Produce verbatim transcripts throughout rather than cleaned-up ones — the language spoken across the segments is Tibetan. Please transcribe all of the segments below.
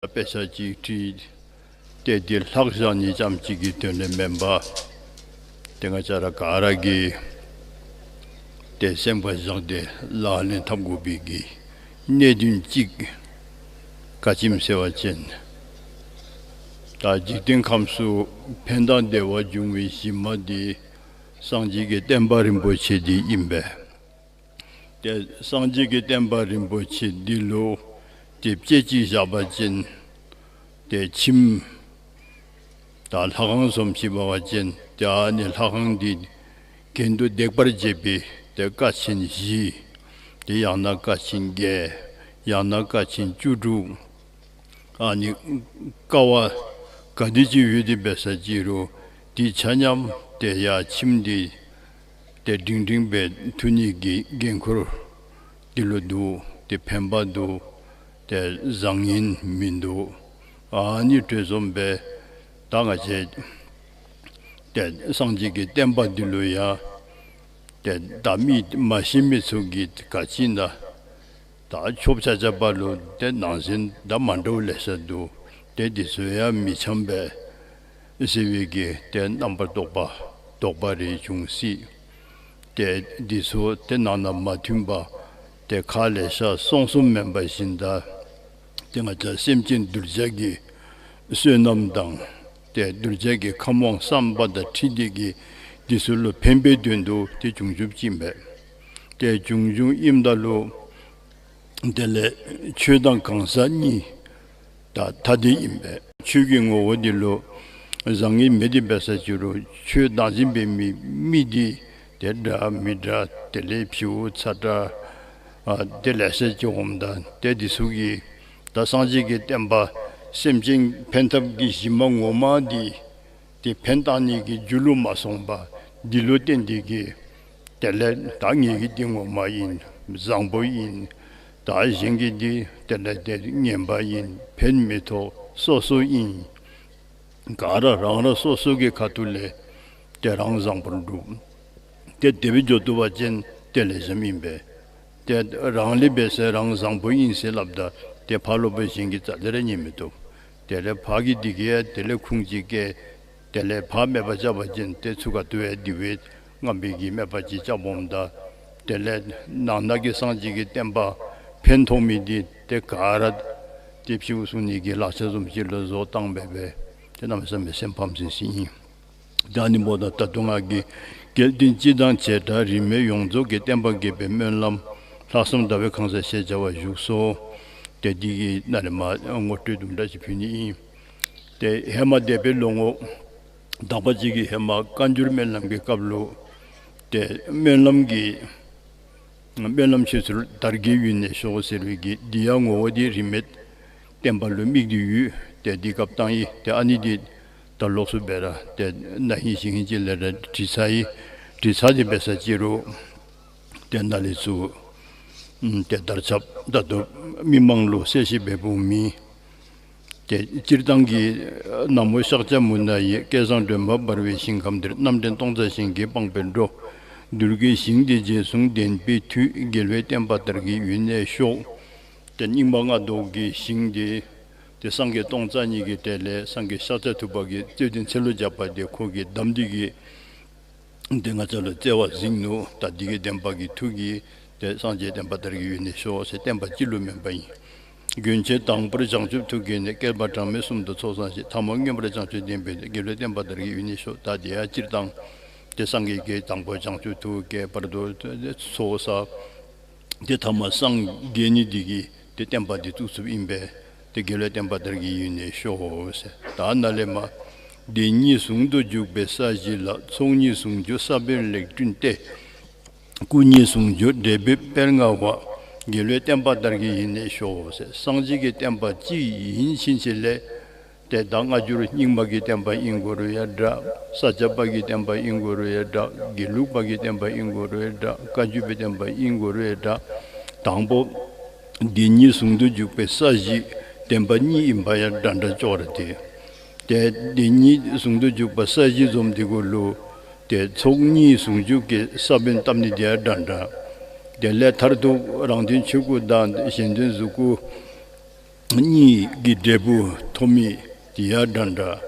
དཔེ་ཆ་གཅིག་བྲིས་ཏེ་འདི་ལྷག་བཞག་ནི་ཙམ་གཅིག་གི་དོན་ལས་མིན་པ། དེ་ང་བཅས་ར་ག་ར་གིས་དེ་སེམས་ཁར་བཞག་སྟེ་ལག་ལེན་འཐབ་དགོས་པའི་གི་གནད་དོན་གཅིག། ཀ་ཁྱིམ་ཟེར་བ་ཅན། ད་འཇིག་རྟེན་ཁམས་སུ་ཕན་དང་བདེ་བ་འབྱུང་བའི་གཞི་མ་འདི་སངས་རྒྱས་ཀྱི་བསྟན་པ་རིན་པོ་ཆེ་འདི་ཡིན་པས། དེ་སངས་རྒྱས་ཀྱི་བསྟན་པ་རིན་པོ་ཆེ་འདི་ལུ་དེ་དཔྱད་ཅིག་བཞག་པ་ཅིན། དེ་ཁྱིམ་དང་ལྷ་ཁང་བཟུམ་ཅིག་འབད་བ་ཅིན། དེ་ཨ་ནི་ལྷ་ཁང་འདི་གྱེན་དུ་འདེགས་པར་བྱེད་པའི་དེ་ཀ་ཆེན་བཞི། དེ་ཡང་ན་ཀ་ཆེན་བརྒྱད། ཡང་ན་ཀ་ཆེན་བཅུ་དྲུག། ཨ་ནི་ཀ་བ་ག་དེ་ཅིག་ཡོད་དེ་འབད་ས་ཅིག་རུང་། དེ་ཆ་མཉམ་དེ་ཡར་ཁྱིམ་འདི་དེ་འབྲིང་འབྲིང་སྦེ་མཐུ་ནི་གི་འགན་ཁུར་འདི་ལུ་འདུག། དེ་ཕན་པ་འདུག། དེ་བཟང་ངན་མིན་འདུག། ཨ་ནི་གྲོས་འཛོམས་སྦེ་ད་ང་བཅས་དེ་སངས་རྒྱས་ཀྱི་བསྟན་པ་འདི་ལུ་ཡང་དེ་ད་མི་མ་ཤེས་མི་ཚུ་གིས་ག་ཅི་ན། ད་ཆོབ་ཆ་ཆ་པ་ལུ་དེ་ནང་ཟིན་ད་མ་འདྲཝ་ལེ་ཤ་འདུག། དེ་འདི་ཚུ་ཡང་མི་འཆམ་པས་ཟེར་བའི་གི་དེ་རྣམ་པར་རྟོག་པ་དོགས་པ་རེ་འབྱུང་སྲིད། དེ་འདི་ཚུ་དེ་ནང་ན་མ་མཐུན་པ་དེ་ཁག་ལེ་ཤ་སོང་སོང་མེན་པ་བཞིན་ད། དེ་ང་བཅས་སེམས་ཅན་གདུལ་བྱ་གི་བསོད་ནམས་དང་། དེ་གདུལ་བྱ་གི་ཁམས་དབང་བསམ་པ་དང་འཁྲིལ་ཏེ་གི་འདི་ཚུ་ལུ་ཕན་པའི་དོན་དུ་དེ་བྱུང་བྱུངམ་ཅིག་མས། དེ་བྱུང་བྱུངམ་ཨིནམ་ད་ལུ། དེ་ལས་ཆོས་དང་གང་ཟག་གཉིས་ད་ཐ་དད་ཨིན་པས། ཆོས་ཀྱི་ངོ་བོ་འདི་ལུ་བཟང་ངན་མེད་དེ་འབད་ས་ཅིག་རུང་ཆོས་བདག་འཛིན་འབད་མི་མི་འདི་དེ་འདྲ་མི་འདྲ། དེ་ལས་བྱིའུ་ཚ་འདྲ་ཨ་དེ་ལེ་ཤ་ཅིག་འོངམ་ད། དེ་འདི་ཚུ་གིས་ད་སངས་རྒྱས་ཀྱི་བསྟན་པ་སེམས་ཅན་ཕན་ཐབས་ཀྱི་གཞི་མ་ངོ་མ་འདི་དེ་ཕན་བཏགས་ནི་གི་རྒྱུ་ལུ་མ་སོང་པར་འདི་ལུ་བརྟེན་ཏེ་གི་དེ་ལས་ད་ངེ་གི་འདི་ངོ་མ་ཨིན། བཟང་པོ་ཨིན། ད་གཞན་གྱི་འདི་དེ་ལས་དེ་ངན་པ་ཨིན། ཕན་མི་ཐོགས། སོ་སོ་ཨིན། ག་ར་རང་ར་སོ་སོ་གི་ཁ་ཐུག་ལས་དེ་རང་བཟང་པོར་འགྲུབ། དེ་དེ་སྦེ་འགྱོ་བཏུབ་པ་ཅིན་དེ་ལེགས་ཤོམ་ཨིན་པས། དེ་རང་ལས་འབད་ཟེར་རང་བཟང་པོ་ཨིན་ཟེར་སླབ་ད་དེ་ཕར་ལོག་པའི་གཞན་གྱིས་རྩ་ལས་ར་ཉན་མི་བཏུབ། དེ་ལས་ཕར་གྱི་འདི་གིས་ཡང་དེ་ལས་ཁུངས་ཅིག་བཀལ། དེ་ལས་ཕར་སྨད་པ་རྐྱབ་པ་ཅིན་དེ་ཚུ་ཁ་ཐུག་ཡང་འདི་སྦེ་རྔམ་པའི་གི་སྨད་པ་ཅིག་རྐྱབ་འོངམ་ད། དེ་ལས་ནང་ན་གི་སངས་རྒྱས་ཀྱི་བསྟན་པ་ཕན་ཐོགས་མི་འདི་དེ་ག་ར་དེ་ཕྱིའུ་སྲུང་ནི་གི་ལག་ཆ་བཟུམ་ཅིག་ལུ་བཟོ་བཏང་སྦེ་སྦེ་དེ་གནམ་མེད་ས་མེད་སེམས་ཕམ་སི་སི་ཨིན། ད་ནི་མོ་ད་ད་དུང་ང་གིས་སྐལ་ལྡན་སྤྱི་དང་བྱེ་བྲག་རིས་མེད་ཡོངས་རྫོགས་ཀྱི་བསྟན་པ་རྒྱས་པའི་སྨོན་ལམ། ལྷག་བསམ་ཟླ་བའི་ཁང་བཟང་ཞེས་བྱ་བ་བཞུགས་སོ། དེ་འདི་གི་ནང་ལས་མར་ངོ་སྤྲོད་དུམ་གྲ་ཅིག་ཕུལ་ནི་ཨིན། དེ་ཧེ་མ་འདས་པའི་ལོ་ངོ་དག་པ་ཅིག་གི་ཧེ་མ་བཀའ་འགྱུར་སྨོན་ལམ་གྱི་སྐབས་ལུ་དེ་སྨོན་ལམ་གྱི་སྨོན་ལམ་ཆོས་ཚུལ་དར་རྒྱས་ཡུན་གནས་ཤོག་ཟེར་བའི་གི་འདི་ཡང་ངོ་བོ་འདི་རིས་མེད་བསྟན་པ་ལུ་དམིགས་ཏེ་ཡོད། དེ་འདི་སྐབས་བཏང་ཡི། དེ་ཨ་ནི་འདི་ད་ལོགས་སུ་སྦེ་ར་དེ་ན་ཧིང་ཞིང་ཧིང་ཅིག་ལས་ར་བྲིས་ཚར་ཡི། བྲིས་ཚར་ཏེ་འབད་ས་ཅིག་རུང་དེ་ནཱ་ལས་ཚུར་དེ་དར་ཁྱབ་ད་དུང་མི་མང་ལུ་གསལ་བཤད་འབད་འབདཝ་མེད། དེ་སྤྱིར་བཏང་གི་ན་མོ་ཤཱཀྱ་མུ་ན་ཡེ། སྐལ་བཟང་སྒྲོན་མ་འབར་བའི་ཞིང་ཁམས་འདིར། རྣམ་འདྲེན་སྟོང་རྩ་ཞིང་གི་སྤངས་པའི་འགྲོ། གདུལ་དཀའི་ཞིང་འདི་རྗེས་བཟུང་བདེན་པའི་མཐུས། རྒྱལ་བའི་བསྟན་པ་དར་རྒྱས་ཡུན་གནས་ཤོག། དེ་རྙིང་མ་སྔ་དུས་ཀྱི་ཞིང་འདི་དེ་སངས་རྒྱས་སྟོང་རྩ་གཉིས་ཀྱི་གྲས་ལས་སངས་རྒྱས་ཤཱཀྱ་ཐུབ་པ་གིས་རྩོད་ལྡན་ཚེ་ལོ་བརྒྱ་པ་དེ་ཁོ་གིས་བདམས་ཏེ་གི་དེ་ང་བཅས་ལུ་བསྩལ་བ་གཟིགས་ནུག། ད་འདི་གི་བདེན་པ་གི་མཐུ་གིས་དེ་སངས་རྒྱས་བསྟན་པ་དར་རྒྱས་ཡུན་གནས་ཤོག་ཟེར་བསྟན་པ་སྤྱི་ལུ་སྨོན་པ་ཨིན། མགོན་ཁྱོད་དང་པོར་བྱང་ཆུབ་ཐུགས་བསྐྱེད་ནས། བསྐལ་པ་གྲངས་མེད་གསུམ་དུ་ཚོགས་བསགས་ཤིང་། ཐ་མ་མངོན་པར་བྱང་ཆུབ་བདེན་པའི་མཐུས། རྒྱལ་བའི་བསྟན་པ་དར་རྒྱས་ཡུན་གནས་ཤོག། ད་དེ་ཡང་སྤྱིར་བཏང་དེ་སངས་རྒྱས་ཀྱིས་དང་པོ་བྱང་ཆུབ་ཐུགས་བསྐྱེད། བར་དུ་ཚོགས་བསགས། དེ་ཐ་མ་སངས་རྒྱས་ནི་འདི་གིས་དེ་བསྟན་པ་འདི་བཙུགས་ཚུགསཔ་ཨིན་པས། དེ་རྒྱལ་བའི་བསྟན་པ་དར་རྒྱས་ཡུན་གནས་ཤོག་ཟེར། ད་ནཱ་ལས་མར། བདེན་གཉིས་ཟུང་དུ་འཇུག་པའི་ས་གཞི་ལ། ཚོགས་གཉིས་ཟུང་འཇུག་ས་བོན་ལེགས་བསྐྲུན་ཏེ། སྐུ་གཉིས་ཟུང་འཇུག་འབྲས་བུ་དཔལ་མངའ་བ། རྒྱལ་བའི་བསྟན་པ་དར་རྒྱས་ཡུན་གནས་ཤོག་ཟེར། སངས་རྒྱས་ཀྱི་བསྟན་པ་གཅིག་ཡིན་ཕྱིན་ཆད་ལས། དེ་ད་སྔ་འགྱུར་རྙིང་མ་གི་བསྟན་པ་ཨིན་དགོས་རུང་ཡང་འདྲ། ས་སྐྱ་པ་གི་བསྟན་པ་ཨིན་དགོས་རུང་ཡང་འདྲ། དགེ་ལུགས་པ་གི་བསྟན་པ་ཨིན་དགོས་རུང་ཡང་འདྲ། བཀའ་བརྒྱུད་པའི་བསྟན་པ་ཨིན་དགོས་རུང་ཡང་འདྲ། དང་པོ་བདེན་གཉིས་ཟུང་དུ་འཇུག་པའི་ས་གཞི་བདེན་པ་གཉིས་ཨིན་པ་ཡང་འདྲ་འདྲ་ཅོག་ར་དེ། དེ་བདེན་གཉིས་ཟུང་དུ་འཇུག་པ་ས་གཞི་འཛོམས་དེ་གུ་ལུ། དེ་ཚོགས་གཉིས་ཟུང་འཇུག་གི་ས་བོན་བཏབ་ནི་དེ་ཡང་འདྲ་འདྲ། དེ་ལས་མཐར་ཐུག་རང་དོན་ཆོས་སྐུ་དང་གཞན་དོན་གཟུགས་སྐུ། གཉིས་ཀྱི་འབྲས་བུ་ཐོབ་མི་དེ་ཡང་འདྲ་འདྲ།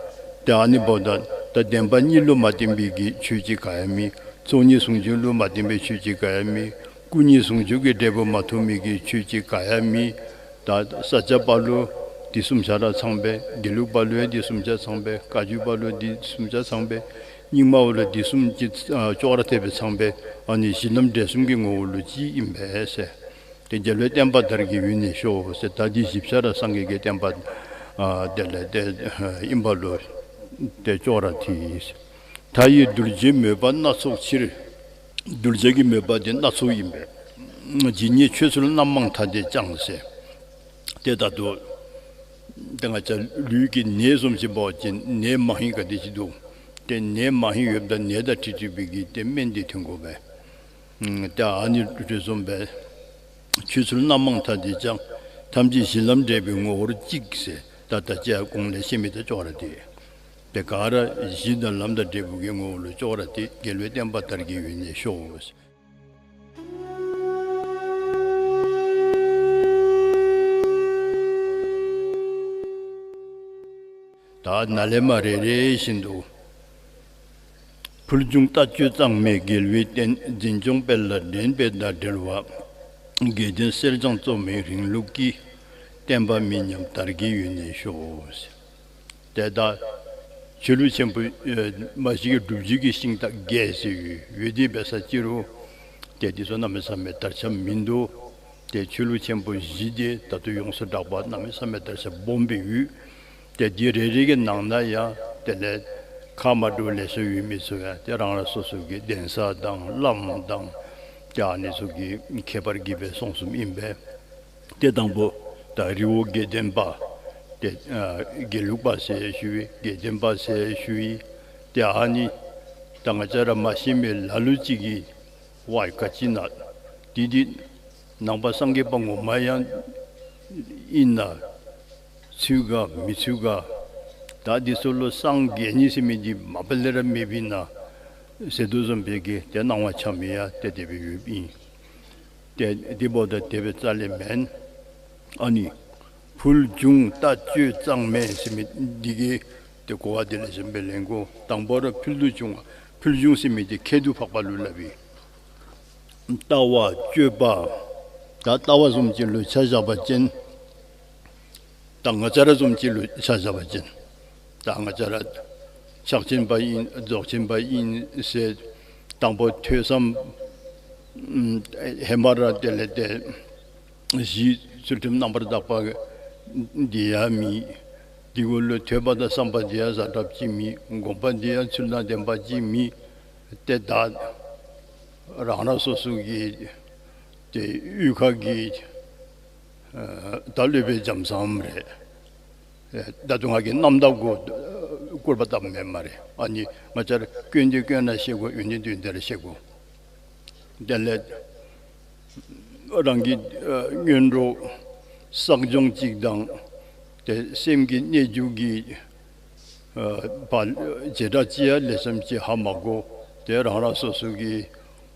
དེ་ཨ་ནི་བོ་ད་ད་བདེན་པ་གཉིས་ལུ་མ་བརྟེན་པའི་གི་ཆོས་ཅིག་ག་ཡང་མེད། ཚོགས་གཉིས་ཟུང་འཇུག་ལུ་མ་བརྟེན་པའི་ཆོས་ཅིག་ག་ཡང་མེད། སྐུ་གཉིས་ཟུང་འཇུག་གི་འབྲས་བུ་མ་ཐོབ་མི་གི་ཆོས་ཅིག་ག་ཡང་མེད། ད་ས་སྐྱ་པ་ལུ་དེ་གསུམ་ཆ་ར་ཚང་པས། དགེ་ལུགས་པ་ལུ་ཡང་དེ་གསུམ་ཆ་ཚང་པས། བཀའ་བརྒྱུད་པ་ལུ་དེ་གསུམ་ཆ་ཚང་པས། རྙིང་མ་བ་ལུ་དེ་གསུམ་གྱི་ཨ་ཅོག་ར་འཐད་པའི་ཚང་པས། ཨ་ནི་གཞི་ལམ་འབྲས་གསུམ་གྱི་ངོ་བོ་ལུ་གཅིག་ཨིན་པས་ཟེར། དེ་རྒྱལ་བའི་བསྟན་པ་དར་གྱི་ཡུན་ནས་ཤོག་ཟེར། ད་འདི་ཞིབ་ཆ་ར་སངས་རྒྱས་ཀྱི་བསྟན་པ་ཨ་དེ་ལས་དེ་ཨིན་པ་ལུ་དེ་ཅོག་ར་འཐད། མཐའ་ཡས་གདུལ་བྱའི་མོས་པ་སྣ་ཚོགས་ཕྱིར། གདུལ་བྱ་གི་མོས་པ་དེ་སྣ་ཚོགས་ཨིན་པས། ཇི་སྙེད་ཆོས་ཚུལ་རྣམ་མང་མཐའ་དེས་ཀྱང་ཟེར། དེ་ལྟར་དུ་དེ་ང་ཅག་ལུས་ཀྱི་ནད་གསུམ་ཅིག་འབད་བ་ཅིན་ནད་མ་ཧིན་ག་དེ་ཅིག་འདུག། དེ་ནད་མ་ཧིན་ཡོདཔ་ད་ནད་དང་འཁྲིལ་འཁྲིལ་བའི་གི་དེ་སྨན་དེ་ཐོན་དགོ་པས། ཨ་དེ་ཨ་ནི་དེ་བཟུམ་སྦེ་ཆོས་ཚུལ་རྣམ་མང་མཐའ་དེས་ཀྱང་། ཐམས་ཅད་གཞི་ལམ་འབྲས་བུའི་ངོ་བོར་གཅིག་ཟེར། ད་ད་ཅི་གོང་ལས་བཤད་མི་དང་ཅོག་ར་འཐད། དེ་ག་ར་གཞི་དང་ལམ་དང་འབྲས་བུ་གི་ངོ་བོ་ལུ་ཅོག་ར་འཐད། རྒྱལ་བའི་བསྟན་པ་དར་གྱི་ཡུན་ནས་ཤོག། ད་ནཱ་ལས་མར་རེ་རེ་བཞིན་དུ། ཕུལ་བྱུང་ལྟ་སྤྱོད་གཙང་མའི་རྒྱལ་བའི་བསྟན། འཛིན་སྐྱོང་སྤེལ་ལ་འགྲན་པའི་ཟླ་བྲལ་བ། དགེ་ལྡན་གསེར་སྦྱངས་བཙོ་མའི་རིང་ལུགས་ཀྱི། བསྟན་པ་མི་ཉམས་དར་གྱི་ཡུན་ནས་ཤོག། དེ་ལྟར་ཆོས་ལུགས་ཆེན་པོ་མ་གཞི་གི་སྒྲུབ་བརྒྱུད་ཀྱི་ཤིང་རྟ་བརྒྱད་ཟེར་ཡོད། ཡོད་དེ་འབད་ས་ཅི་རུང་དེ་དེ་ཚུ་གནམ་མེད་ས་མེད་དར་ཁྱབ་མིན་འདུག། དེ་ཆོས་ལུགས་ཆེན་པོ་བཞི་དེ་ད་དུང་ཡོངས་སུ་གྲགས་པ་གནམ་མེད་ས་མེད་དར་ཁྱབ་སྦོམ་སྦེ་ཡོད། དེ་དེ་རེ་རེ་གི་ནང་ན་ཡང་དེ་ལས་ཁ་མ་འདྲཝ་ལེ་ཤ་ཡོད་མི་ཚུ་ཡང་དེ་རང་རང་སོ་སོ་གི་གདན་ས་དང་བླམ་དང་དེ་ཨ་ནི་ཚུ་གི་ཁྱད་པར་གྱིས་སྦེ་གསུངས་གསུངསམ་ཨིན་པས། དེ་དང་པོ་ད་རི་བོ་དགེ་ལྡན་པ། དེ་ཨ་དགེ་ལུགས་པ་ཟེར་ཞུ་བའི་དགེ་ལྡན་པ་ཟེར་ཞུ་བའི་དེ་ཨ་ནི་ད་ང་བཅས་ར་མ་ཤེས་མི་ལ་ལུ་ཅིག་གིས་ཝའི་ག་ཅི་ན་དེ་དེ་ནང་པ་སངས་རྒྱས་པ་ངོ་མ་ཡང་ཨིན་ན་ཚུད་ག་མི་ཚུད་ག། ད་དེ་ཚུ་ལུ་སངས་རྒྱས་ནི་ཟེར་མི་འདི་མ་པ་ལས་ར་མེདཔ་ཨིན་ན་ཟེར་དོ་བཟུམ་སྦེ་གི་དེ་སྣང་བ་འཆར་མི་ཡང་དེ་དེ་སྦེ་ཡོདཔ་ཨིན། དེ་དེ་འབདཝ་ད་དེ་སྦེ་རྩ་ལས་མེན། ཨ་ནི་ཕུལ་བྱུང་ལྟ་སྤྱོད་གཙང་མའི་ཟེར་མི་འདི་གི་དེ་གོ་བ་དེ་ལས་གཞན་པའི་ལན་གོ། དང་པོ་ར་ཕུལ་དུ་བྱུང་བ། ཕུལ་བྱུང་ཟེར་མི་དེ་ཁྱད་དུ་འཕགས་པ་ལུ་སླབ་ཨིན། ལྟ་བ་སྤྱོད་པ། ད་ལྟ་བ་བཟུམ་ཅིག་ལུ་ཆ་བཞག་པ་ཅིན། ད་ང་བཅས་ར་བཟུམ་ཅིག་ལུ་ཆ་བཞག་པ་ཅིན། ད་ང་བཅས་ར་ཕྱག་ཆེན་པ་ཨིན་རྫོགས་ཆེན་པ་ཨིན་ཟེར། དང་པོ་ཐོས་བསམ་ཨམ་ཧེ་མ་ར་དེ་ལས་དེ་གཞི་ཚུལ་ཁྲིམས་རྣམ་པར་དག་པ་འདི་ཡང་མེད། དེ་གུ་ལུ་ཐོས་པ་དང་བསམ་པ་འདི་ཡང་ཟབ་དྲགས་ཅིག་མེད། སྒོམ་པ་འདི་ཡང་ཚུལ་དང་ལྡན་པ་ཅིག་མེད། དེ་ད་རང་རང་སོ་སོ་གི་དེ་གཡུས་ཁ་གི་ཨ་ད་སློབ་དཔོན་རྒྱ་མཚོའམ་རེད། ཨ་ད་དུང་ང་གིས་རྣམ་དག་གུ་སྐུར་པ་བཏབ་མེན་སྨ་རེ། ཨ་ནི་ང་བཅས་ར་སྐྱོན་དེ་སྐྱོན་ན་ཤེས་དགོ། ཡོན་ཏན་དེ་ཡོན་ཏན་ར་ཤེས་དགོ། དེ་ལས་རང་གི་ཨ་སྔོན་འགྲོ་བསགས་སྦྱོང་གཅིག་དང་དེ་སེམས་ཀྱི་གནས་འཇུག་གི་ཨ་བ་བྱེ་བྲག་ཅིག་ཡང་ལེགས་ཤོམ་ཅིག་ཧ་མ་གོ། དེ་རང་རང་སོ་སོ་གི་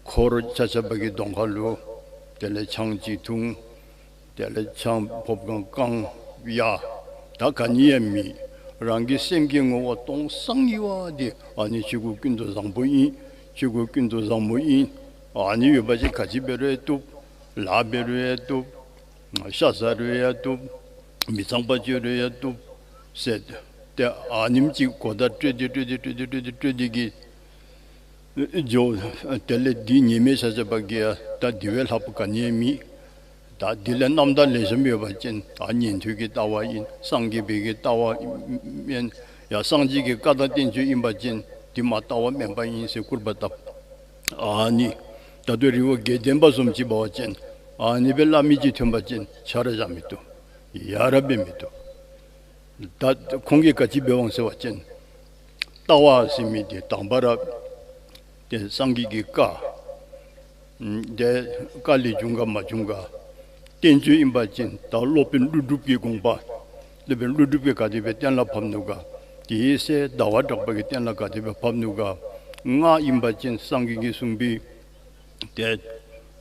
འཁོར་ཆ་ཁྱབ་པ་གི་གདོང་ཁ་ལུ་དེ་ལས་ཆང་ཅིག་འཐུང་། དེ་ལས་ཆང་ཕོརཔ་གང་བཀང་ཡ། ད་ག་ནི་ཡང་མེད། རང་གི་སེམས་ཀྱི་ངོ་བོ་སྟོང་སང་ཡི་བ་དེ་ཨ་ནི་ཆོས་སྐུ་ཀུན་ཏུ་བཟང་པོ་ཨིན། ཆོས་སྐུ་ཀུན་ཏུ་བཟང་མོ་ཨིན། ཨ་ནི་ཡོད་པ་ཅིན་ག་ཅི་འབད་རུང་ཡང་བཏུབ། ལཱ་འབད་རུང་ཡང་བཏུབ། ཤ་ཟ་རུང་ཡང་བཏུབ། མི་ཚངས་པ་སྤྱོད་རུང་ཡང་བཏུབ་ཟེར། དེ་ཨ་ནེམ་ཅིག་གོ་བརྡ་སྤྲོད་དེ་སྤྲོད་དེ་སྤྲོད་དེ་སྤྲོད་དེ་སྤྲོད་དེ་གི་འགྱོ། དེ་ལས་འདི་ཉེས་མེད་ཆ་ཁྱབ་པ་གིས་ད་འདི་བས་ལྷག་པ་ག་ནི་ཡང་མེད། ད་འདི་ལས་རྣམ་དག་ལེགས་ཤོམ་ཡོད་པ་ཅིན་ད་ཉན་ཐོས་ཀྱི་ལྟ་བ་ཨིན། སངས་རྒྱས་པའི་གི་ལྟ་བ་ཨིན། ཡང་སངས་རྒྱས་ཀྱི་བཀའ་དང་བསྟན་བཅོས་ཨིན་པ་ཅིན་འདི་མ་ལྟ་བ་དམན་པ་ཨིན་ཟེར་སྐུར་པ་བཏབ། ཨ་ནི་ད་ལྟོ་རི་བོ་དགེ་ལྡན་པ་བཟུམ་ཅིག་འབད་བ་ཅིན་ཨ་ནི་སྦེ་སླབ་མི་ཅིག་ཐོན་པ་ཅིན་ཆ་ར་བཞག་མི་བཏུབ། ཡ་རབས་སྦེ་མི་བཏུབ། ད་ཁོང་གིས་ག་ཅི་འབད་འོང་ཟེར་བ་ཅིན་ལྟ་བ་ཟེར་མི་དེ་དང་པ་ར་དེ་སངས་རྒྱས་ཀྱི་བཀའ། དེ་བཀའ་ལས་བྱུང་ག་མ་བྱུང་ག། བསྟན་བཅོས་ཨིན་པ་ཅིན་ད་སློབ་དཔོན་ཀླུ་སྒྲུབ་ཀྱི་དགོངས་པ། སློབ་དཔོན་ཀླུ་སྒྲུབ་ཀྱིས་ག་དེ་སྦེ་གཏན་ལ་ཕབ་ནུག་ག། དེའི་སྲས་ཟླ་བ་གྲགས་པ་གིས་གཏན་ལ་ག་དེ་སྦེ་ཕབ་ནུག་ག། སྔགས་ཨིན་པ་ཅིན་སངས་རྒྱས་ཀྱིས་གསུངས་པའི་དེ་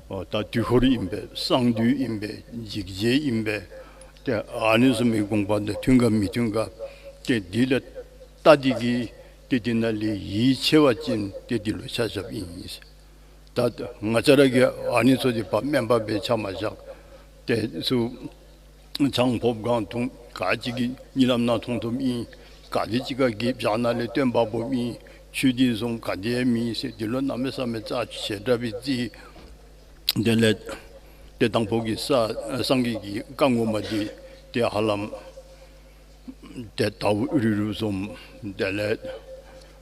ཨོ་ད་དུས་འཁོར་ཨིན་པས། གསང་འདུས་ཨིན་པས། འཇིགས་བྱེད་ཨིན་པས། དེ་ཨ་ནི་བཟུམ་མའི་དགོངས་པ་དང་མཐུན་ག་མི་མཐུན་ག་དེ་འདི་ལ་ལྟ་འདི་གི་དེ་འདི་ན་ལས་ཡིད་ཆེས་པ་ཅན་དེ་འདི་ལ་ཆ་བཞག་ཡིན། ད་ང་བཅས་ར་གི་ཨ་ནི་ཚོ་དེ་ཕར་སྨན་པ་བས་ཆ་མ་བཞག་དེ་ཚུ་ཆང་ཕོབ་གང་འཐུང་ག་ཅིག་གི་གཉིད་ལམ་ན་འཐུང་ཐུབ་ཡིན། ག་དེ་ཅིག་ག་གི་བཞག་ན་ལས་སྟོན་པ་ཕོབ་ཡིན། ཆོས་འདི་བཟུང་ག་དེ་མིན་ཟེར་འདི་ལོ་གནམ་མེད་ས་མེད་རྩ་ཆེ་དྲག་པའི་རྩིས། དེ་ལས་དེ་དང་པོ་གི་ས་སངས་རྒྱས་ཀྱི་བཀའ་ངོ་མ་འདི་དེ་ཧ་ལམ་དེ་ཟླ་བ་རུ་རུ་གསུམ། དེ་ལས་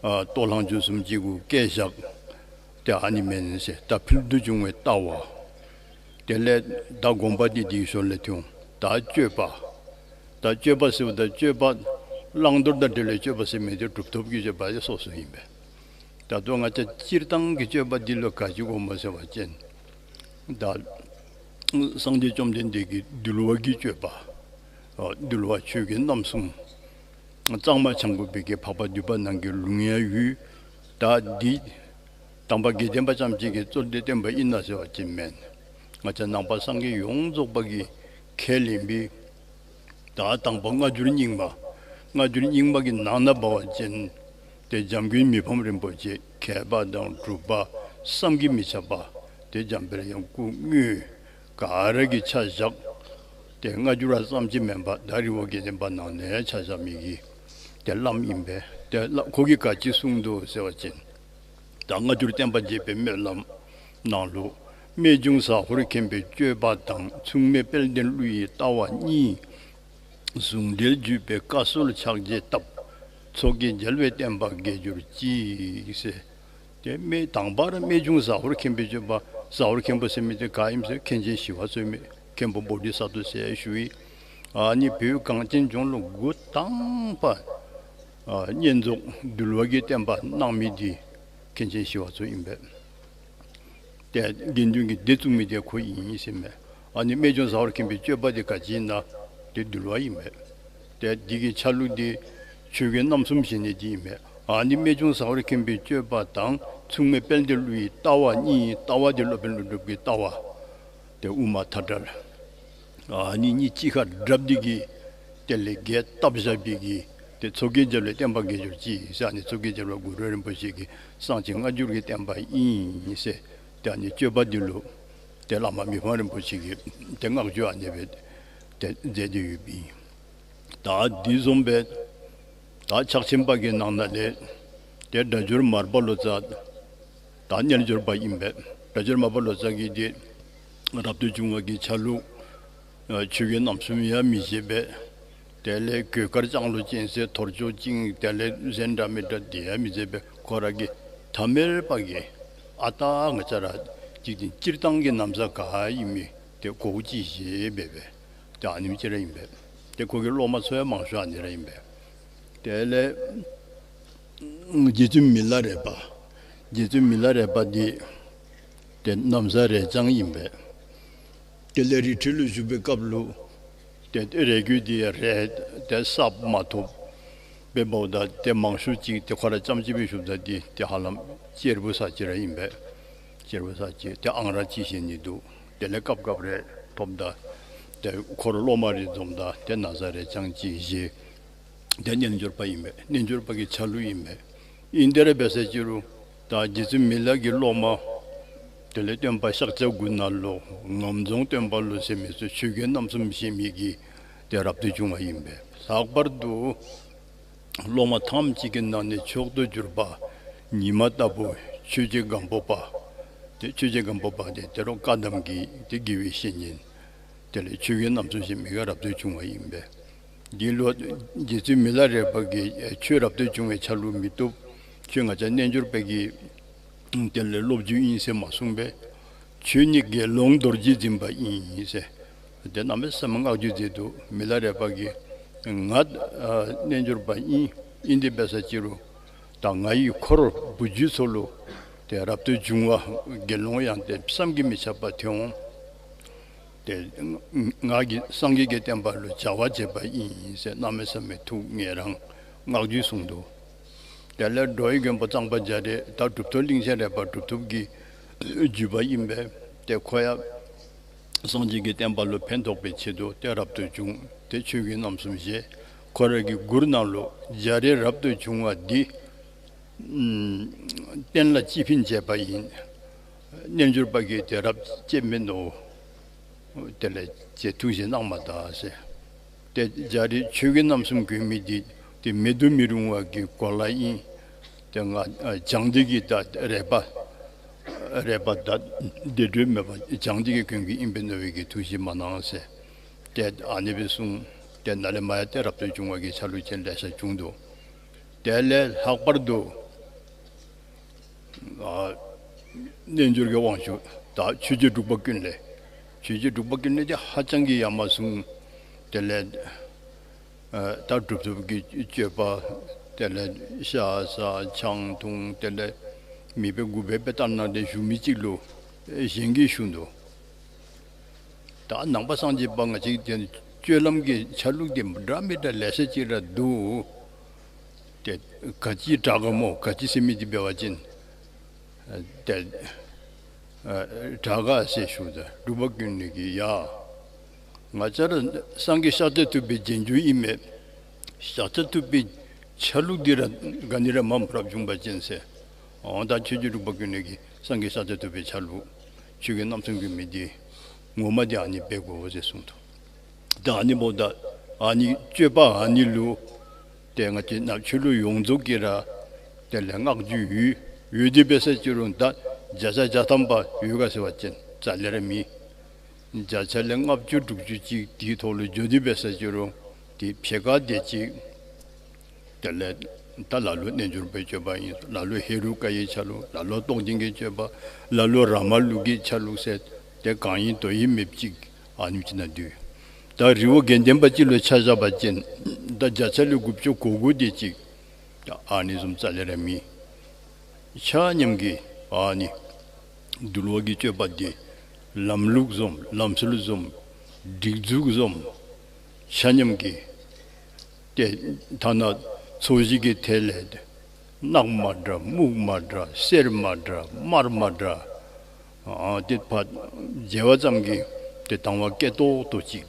ལྟོ་ལྷང་ཆུ་གསུམ་གཅིག་གུ་སྐད་བཞག་དེ་ཨ་ནི་མེན་ཟེར། ད་ཕུལ་དུ་བྱུང་བའི་ལྟ་བ། དེ་ལས་ད་དགོངས་པ་འདི་འདིའི་ཞོར་ལས་ཐོན། ད་སྤྱོད་པ། ད་སྤྱོད་པ་ཟེར་བ་ད་སྤྱོད་པ་བླང་དོར་དང་འབྲེལ་བའི་སྤྱོད་པ་ཟེར་མི་དེ་གྲུབ་ཐོབ་ཀྱི་སྤྱོད་པ་དེ་སོ་སོ་ཡིན་པས། ད་དུང་ང་ཅག་སྤྱིར་བཏང་གི་སྤྱོད་པ་འདི་ལ་ག་ཅི་དགོངས་པ་ཟེར་བ་ཅན། ད་སངས་རྒྱས་བཅོམ་ལྡན་འདས་ཀྱི་འདུལ་བ་གི་སྤྱོད་པ། འདུལ་བ་ཆོས་གོས་རྣམ་གསུམ། གཙང་མ་བྱང་བུ་པའི་གི་འཕགས་པ་འདུས་པ་ནང་གི་ལུང་ཡང་ཡོད། ད་འདི་དམ་པ་དགེ་ལྡན་པ་ཙམ་གཅིག་གིས་གཙོ་དེ་བསྟན་པ་ཡིན་ན་ཟེར་བ་ཅན་མེན། ང་ཅག་ནང་པ་སངས་རྒྱས་ཡོངས་རྫོགས་པ་གི་ཁས་ལེན་པའི། ད་དང་པོ་སྔ་འགྱུར་རྙིང་མ། སྔ་འགྱུར་རྙིང་མ་གི་ནང་ན་བབས་པ་ཅན། དེ་འཇམ་མགོན་མི་ཕམ་རིན་པོ་ཆེ་མཁས་པ་དང་གྲུབ་པ་བསམ་གྱིས་མི་ཁྱབ་པ། དེ་འཇམ་དཔལ་དབྱངས་སྐུ་དངོས་ག་ར་གི་ཆ་བཞག་དེ་སྔ་འགྱུར་བ་ཙམ་གྱིས་མིན་པ་ད་རི་བོ་དགེ་ལྡན་པ་ནང་ནས་ཆ་བཞག་མི་གི་དེ་བླམ་ཡིན་པས། དེ་བླ་ཁོ་གིས་ག་ཅི་གསུངས་འདུག་ཟེར་བ་ཅན། ད་སྔ་འགྱུར་བསྟན་པ་རྒྱས་པའི་སྨོན་ལམ་ནང་ལུ། རྨད་བྱུང་ཟ་ཧོར་མཁན་པོའི་སྤྱོད་པ་དང་། མཚུངས་མེད་དཔལ་ལྡན་ཀླུ་ཡི་ལྟ་བ་གཉིས། ཟུང་འབྲེལ་བརྒྱུད་པའི་བཀའ་སྲོལ་ཕྱག་རྒྱས་བཏབ། མཚོ་སྐྱེས་རྒྱལ་བའི་བསྟན་པ་རྒྱས་གྱུར་ཅིག་ཟེར། དེ་རྨད་དང་པ་ར་རྨད་བྱུང་ཟ་ཧོར་མཁན་པོའི་སྤྱོད་པ། ཟ་ཧོར་མཁན་པོ་ཟེར་མི་དེ་ག་ཡིན་ཟེར་མཁན་ཆེན་ཞི་བ་འཚོ་ཡིན་མས། མཁན་པོ་བོ་དྷི་ས་ཏྭ་ཟེར་ཞུ་ཡི། ཨ་ནི་བོད་གངས་ཅན་ལྗོངས་ལ་འགོ་དང་པ། ཨ་བསྙེན་རྫོགས་འདུལ་བ་གི་བསྟན་པ་གནང་མི་དེ་མཁན་ཆེན་ཞི་བ་འཚོ་ཡིན་པས། དེ་དགེ་འདུན་གྱི་སྡེ་བཙུགས་མི་དེ་ཁོ་ཡིན་ཟེར་མས། ཨ་ནི་རྨད་བྱུང་ཟ་ཧོར་མཁན་པོའི་སྤྱོད་པ་དེ་ག་ཅི་ཡིན་ན་དེ་འདུལ་བ་ཡིན་པས། དེ་འདི་གི་ཆ་ལུགས་དེ་ཆོས་གོས་རྣམ་གསུམ་བཞེས་ནས་དེ་ཡིན་པས། ཨ་ནི་རྨད་བྱུང་ཟ་ཧོར་མཁན་པོའི་སྤྱོད་པ་དང་མཚུངས་མེད་དཔལ་ལྡན་ཀླུ་ཡི་ལྟ་བ་གཉིས། ལྟ་བ་དེ་སློབ་དཔོན་ཀླུ་སྒྲུབ་ཀྱི་ལྟ་བ། དེ་དབུ་མ་མཐའ་བྲལ། ཨ་ནི་གཉིས་གཅིག་ཁར་སྦྲགས་འདི་གི་དེ་ལས་རྒྱས་བཏབ་བཞག་པའི་གི་དེ་མཚོ་སྐྱེས་རྒྱལ་བའི་བསྟན་པ་རྒྱས་གྱུར་ཅིག་ཟེར། ཨ་ནི་མཚོ་སྐྱེས་རྒྱལ་བ་གུ་རུ་རིན་པོ་ཆེ་གི་གསང་ཆེན་སྔ་འགྱུར་གྱི་བསྟན་པ་ཡིན་ཟེར། དེ་ཨ་ནི་སྤྱོད་པ་འདི་ལུ་དེ་བླ་མ་མི་ཕམ་རིན་པོ་ཆེ་གི་དེ་བསྔགས་བརྗོད་ཨ་ནི་སྦེ་དེ་མཛད་དེ་ཡོད་པ་ཡིན། ད་འདི་བཟུམ་སྦེ་ད་ཕྱག་ཆེན་པ་གི་ནང་ན་ལས་དེ་སྒྲ་སྒྱུར་མར་པ་ལོ་ཙཱ་ད་རྣལ་འབྱོར་པ་ཡིན་པས། སྒྲ་སྒྱུར་མར་པ་ལོ་ཙཱ་གིས་དེ་རབ་ཏུ་བྱུང་བ་གི་ཆ་ལུགས་ཆོས་གོས་རྣམ་གསུམ་ཡང་མི་བཞེས་པས། དེ་ལས་གོས་དཀར་ལྕང་ལོ་ཅན་ཟེར་ཐོར་ཅོག་བཅིངས། དེ་ལས་གཟན་འདྲ་མི་འདྲ་དེ་ཡང་མི་བཞེས་པས། ཁོ་ར་གི་ཐ་མལ་པ་གི་ཨ་ཏ་ང་བཅས་ར་འཇིག་རྟེན་སྤྱིར་བཏང་གི་ན་བཟའ་ག་ཡིན་མི་དེ་གོ་བོ་ཅིག་བཞེས་པས། དེ་ཨ་ནེམ་ཅིག་ར་ཡིན་པས། དེ་ཁོ་གི་སློབ་མ་ཚོ་ཡང་མང་ཤོས་ཨ་ནི་ར་ཡིན་པས། དེ་ལས་རྗེ་བཙུན་མི་ལ་རས་པ། རྗེ་བཙུན་མི་ལ་རས་པ་འདི་དེ་ན་བཟའ་རས་རྐྱང་ཡིན་པས། དེ་ལས་རི་ཁྲོད་ལུ་བཞུགས་པའི་སྐབས་ལུ་དེ་རས་གོས་འདི་རས་དེ་གསརཔ་མ་ཐོབ་པའི་འབདཝ་ད་དེ་མང་ཤོས་ཅིག་དེ་ཁོ་ར་རྐྱངམ་གཅིག་སྦེ་བཞུགསཔ་ད་འདི་དེ་ཧ་ལམ་གཅེར་བུ་ཟེར་ཅིག་ར་ཡིན་པས། གཅེར་བུ་ཟེར་ཅིག་དེ་ཨང་ར་ཅིག་བཞེས་ནི་འདུག་དེ་ལས་སྐབས་སྐབས་རས་ཐོབ་ད་དེ་འཁོར་སློབ་མ་རེ་འཛོམས་ད་དེ་ན་བཟའ་རས་རྐྱང་ཅིག་བཞེས། དེ་རྣལ་འབྱོར་པ་ཡིན་པས། རྣལ་འབྱོར་པ་གི་ཆ་ལུགས་ཡིན་པས། ཨིན་དེ་ར་འབད་ས་ཅིག་རུང་ད་རྗེ་བཙུན་མི་ལ་གི་སློབ་མ་དེ་ལས་སྟོན་པ་ཤཱཀྱ་གུ་ཎ་ལོ་ངམ་རྫོང་སྟོན་པ་ལོ་ཟེར་མི་ཚུ་ཆོས་གོས་རྣམ་གསུམ་བཞེས་མི་གི་དེ་རབ་ཏུ་བྱུང་བ་ཡིན་པས། ལྷག་པར་དུ་སློབ་མ་ཐམས་ཅད་ཀྱི་ནང་ནས་མཆོག་ཏུ་གྱུར་པ་ཉི་མ་ལྟ་བུ་ཆོས་རྗེ་སྒམ་པོ་པ། དེ་ཆོས་རྗེ་སྒམ་པོ་པ་དེ་དེ་རུ་བཀའ་གདམས་ཀྱི་དེ་དགེ་བའི་བཤེས་གཉེན། དེ་ལས་ཆོས་གོས་རྣམ་གསུམ་བཞེས་མི་ག་རབ་ཏུ་བྱུང་བ་ཡིན་པས། འདི་ལུ་རྗེ་བཙུན་མི་ལ་རས་པ་གིས་ཆོས་རབ་ཏུ་བྱུང་བའི་ཆ་ལུགས་མི་བཏུབ། ཆོས་ང་བཅས་རྣལ་འབྱོར་པ་གི་དེ་ལས་སློབ་བརྒྱུད་ཡིན་ཟེར་མ་གསུངས་པས། ཆོས་ཉིད་དགེ་སློང་རྡོ་རྗེ་འཛིན་པ་ཡིན་ཟེར། དེ་གནམ་མེད་ས་མེད་བསྔགས་བརྗོད་མཛད་འདུག་མི་ལ་རས་པ་གིས་ང་ཨ་རྣལ་འབྱོར་པ་ཡིན། ཨིན་དེ་འབད་ས་ཅིག་རུང་ད་ང་ཡི་འཁོར་བུ་རྒྱུད་ཚུ་ལུ་དེ་རབ་ཏུ་བྱུང་བ་དགེ་སློང་ཡང་དེ་བསམ་གྱིས་མི་ཁྱབ་པ་ཐོན་འོང་། དེ་ང་གིས་སངས་རྒྱས་ཀྱི་བསྟན་པ་ལུ་བྱ་བ་བྱས་པ་ཡིན་ཟེར་གནམ་མེད་ས་མེད་ཐུགས་ངེས་རང་བསྔགས་བརྗོད་གསུངས་འདུག་དེ་ལས་འགྲོ་བའི་མགོན་པོ་གཙང་པ་རྒྱ་རས་ད་གྲུབ་ཐོབ་གླིང་ཆེན་རས་པ་གྲུབ་ཐོབ་ཀྱི་བརྒྱུད་པ་ཡིན་པས། དེ་ཁོ་ཡང་ སངས་རྒྱས་ཀྱི་བསྟན་པ་ལ་ཕན་ཐོགས་པའི་ཆེད་དུ་གཏེར་རབ་ཏུ་བྱུང་། དེ་ཆོས་ཀྱི་རྣམ་གསུམ་ཞེས། ཁོ་ར་གི་མགུར་ནང་ལོ་རྒྱ་རས་རབ་ཏུ་བྱུང་བ་འདི། གཏན་ལ་ཅི་ཕན་བྱས་པ་ཡིན། རྣལ་འབྱོར་པ་གིས་དེ་རབ་བྱེད་མིན་ནོ། དེ་ལས་ཅེས་ཐུགས་བཞེད་གནང་མ་ད་ཟེར། དེ་རྒྱ་རས་ཆོས་ཀྱི་རྣམ་གསུམ་གྱི་མི་འདི་དེ་མེད་དུ་མི་རུང་བ་གི་གོ་ལ་ཡིན། དེ་ང་བྱང་འདི་གི་ད་རས་པ། རས་པ་ད་བདེ་དྲོད་མེད་པ་བྱང་འདི་གི་གོན་གི་ཨིན་པའི་ནོ་བའི་གི་ཐུགས་བཞེད་མ་གནང་ཟེར། དེ་ཨ་ནི་བའི་གསུང་། དེ་ན་ལས་མ་ཡ་དེ་རབ་ཏུ་བྱུང་བ་གི་ཆ་ལུགས་ཅན་ལས་ཤ་བྱུང་འདུག། དེ་ལས་ལྷག་པར་དུ། རྣལ་འབྱོར་གྱི་དབང་ཕྱུག་ད་ཆོས་རྗེ་འབྲུག་པ་ཀུན་ལེགས། ཆོས་རྗེ་འབྲུག་པ་ཀུན་ལེགས་དེ་ཧ་ཅང་གི་ཡ་མ་ཟུང་། དེ་ལས་ད་གྲུབ་ཐོབ་ཀྱི་སྤྱོད་པ། དེ་ལས་ཤ་ཟ་ཆང་འཐུང་། དེ་ལས་མི་དཔེ་དགུ་པའི་དཔེ་ལྟར་ན་དེ་ཞུ་མི་གཅིག་ལུ་གཞན་གྱིས་ཞུ་འདུག། ད་ནང་པ་སངས་རྒྱས་པ་ང་ཅིག་དེ་སྤྱོད་ལམ་གྱི་ཆ་ལུགས་དེ་འདྲ་མི་འདྲ་ལས་ས་ཅིག་ར་འདུག། དེ་ག་ཅི་དྲག་ག་མོ་ག་ཅི་སེ་མི་དེ་འབད་བ་ཅིན། དེ་དྲག་ག་སེ་ཞུ་ད་འབྲུག་པ་ཀུན་ནི་གི་ཡ། ང་ཅ་ར་སངས་རྒྱས་ཤཱཀྱ་ཐུབ་པའི་རྗེས་འཇུག་ཨིན་མས། ཤཱཀྱ་ཐུབ་པའི་ཆ་ལུགས་འདི་ར་ག་ནི་ར་མ་མ་རབ་བྱུང་པ་ཅན་ཟེར། འོ་ད་ཆོས་རྗེ་འབྲུག་པ་ཀུན་ནི་གི་སངས་རྒྱས་ཤཱཀྱ་ཐུབ་པའི་ཆ་ལུགས། ཆོས་ཀྱི་རྣམ་གསུམ་གྱི་མི་འདི་ངོ་མ་དེ་ཨ་ནི་འབད་དགོས་ཟེར་གསུངས་ཐུབ། ད་ཨ་ནི་བོ་ད་ཨ་ནི་སྤྱོད་པ་ཨ་ནི་ལུ། དེ་ང་ཅི་ན་ཆོས་ལུགས་ཡོངས་རྫོགས་ཀྱི་ར། དེ་ལས་བསྔགས་བརྗོད་ཡོད། ཡོད་དེ་འབད་ས་ཅི་རུང་ད་བརྒྱ་ཆ་བརྒྱ་ཐམ་པ་ཡོད་ག་ཟེར་བ་ཅན་རྩ་ལས་ར་མི། བརྒྱ་ཆ་ལས་ལྔ་བཅུ་དྲུག་ཅུ་ཅིག་དེའི་ཐོག་ལུ་བརྗོད་དེ་འབད་ས་ཅི་རུང་དེ་ཕྱེད་ཀ་དེ་ཅིག། དེ་ལས་ད་ལ་ལུ་རྣལ་འབྱོར་པའི་སྤྱོད་པ་ཡིན། ལ་ལུ་ཧེ་རུ་ཀ་ཡི་ཆ་ལུགས། ལ་ལུ་རྟོགས་ལྡན་གྱི་སྤྱོད་པ། ལ་ལུ་ར་མ་ལུག་གི་ཆ་ལུགས་ཟེར། དེ་གང་ཡིན་དོ་ཡིན་མེད་ཅིག་ཨ་ནི་ཅི་ན་འདུས། ད་རི་བོ་དགེ་ལྡན་པ་ཅིག་ལུ་ཆ་བཞག་པ་ཅིན་ད་བརྒྱ་ཆ་ལས་དགུ་བཅུ་གོ་དགུ་དེ་ཅིག་ཨ་ནི་བཟུམ་རྩ་ལས་ར་མི། ཆ་མཉམ་གྱི་ཨ་ནི་འདུལ་བ་གི་སྤྱོད་པ་འདི་ལམ་ལུགས་བཟུམ། ལམ་སྲོལ་བཟུམ། སྒྲིག་འཛུགས་བཟུམ། ཆ་མཉམ་གྱི་དེ་ཐ་ན་ཚོས་གཞི་གི་ཐད་ལས་ནག་མ་འདྲ། སྨུག་མ་འདྲ། སེར་མ་འདྲ། དམར་མ་འདྲ། ཨ་དེ་ཕར་མཇལ་བ་ཙམ་གྱིས་དེ་དང་བ་སྐྱེ་ཏོག་ཏོ་ཅིག་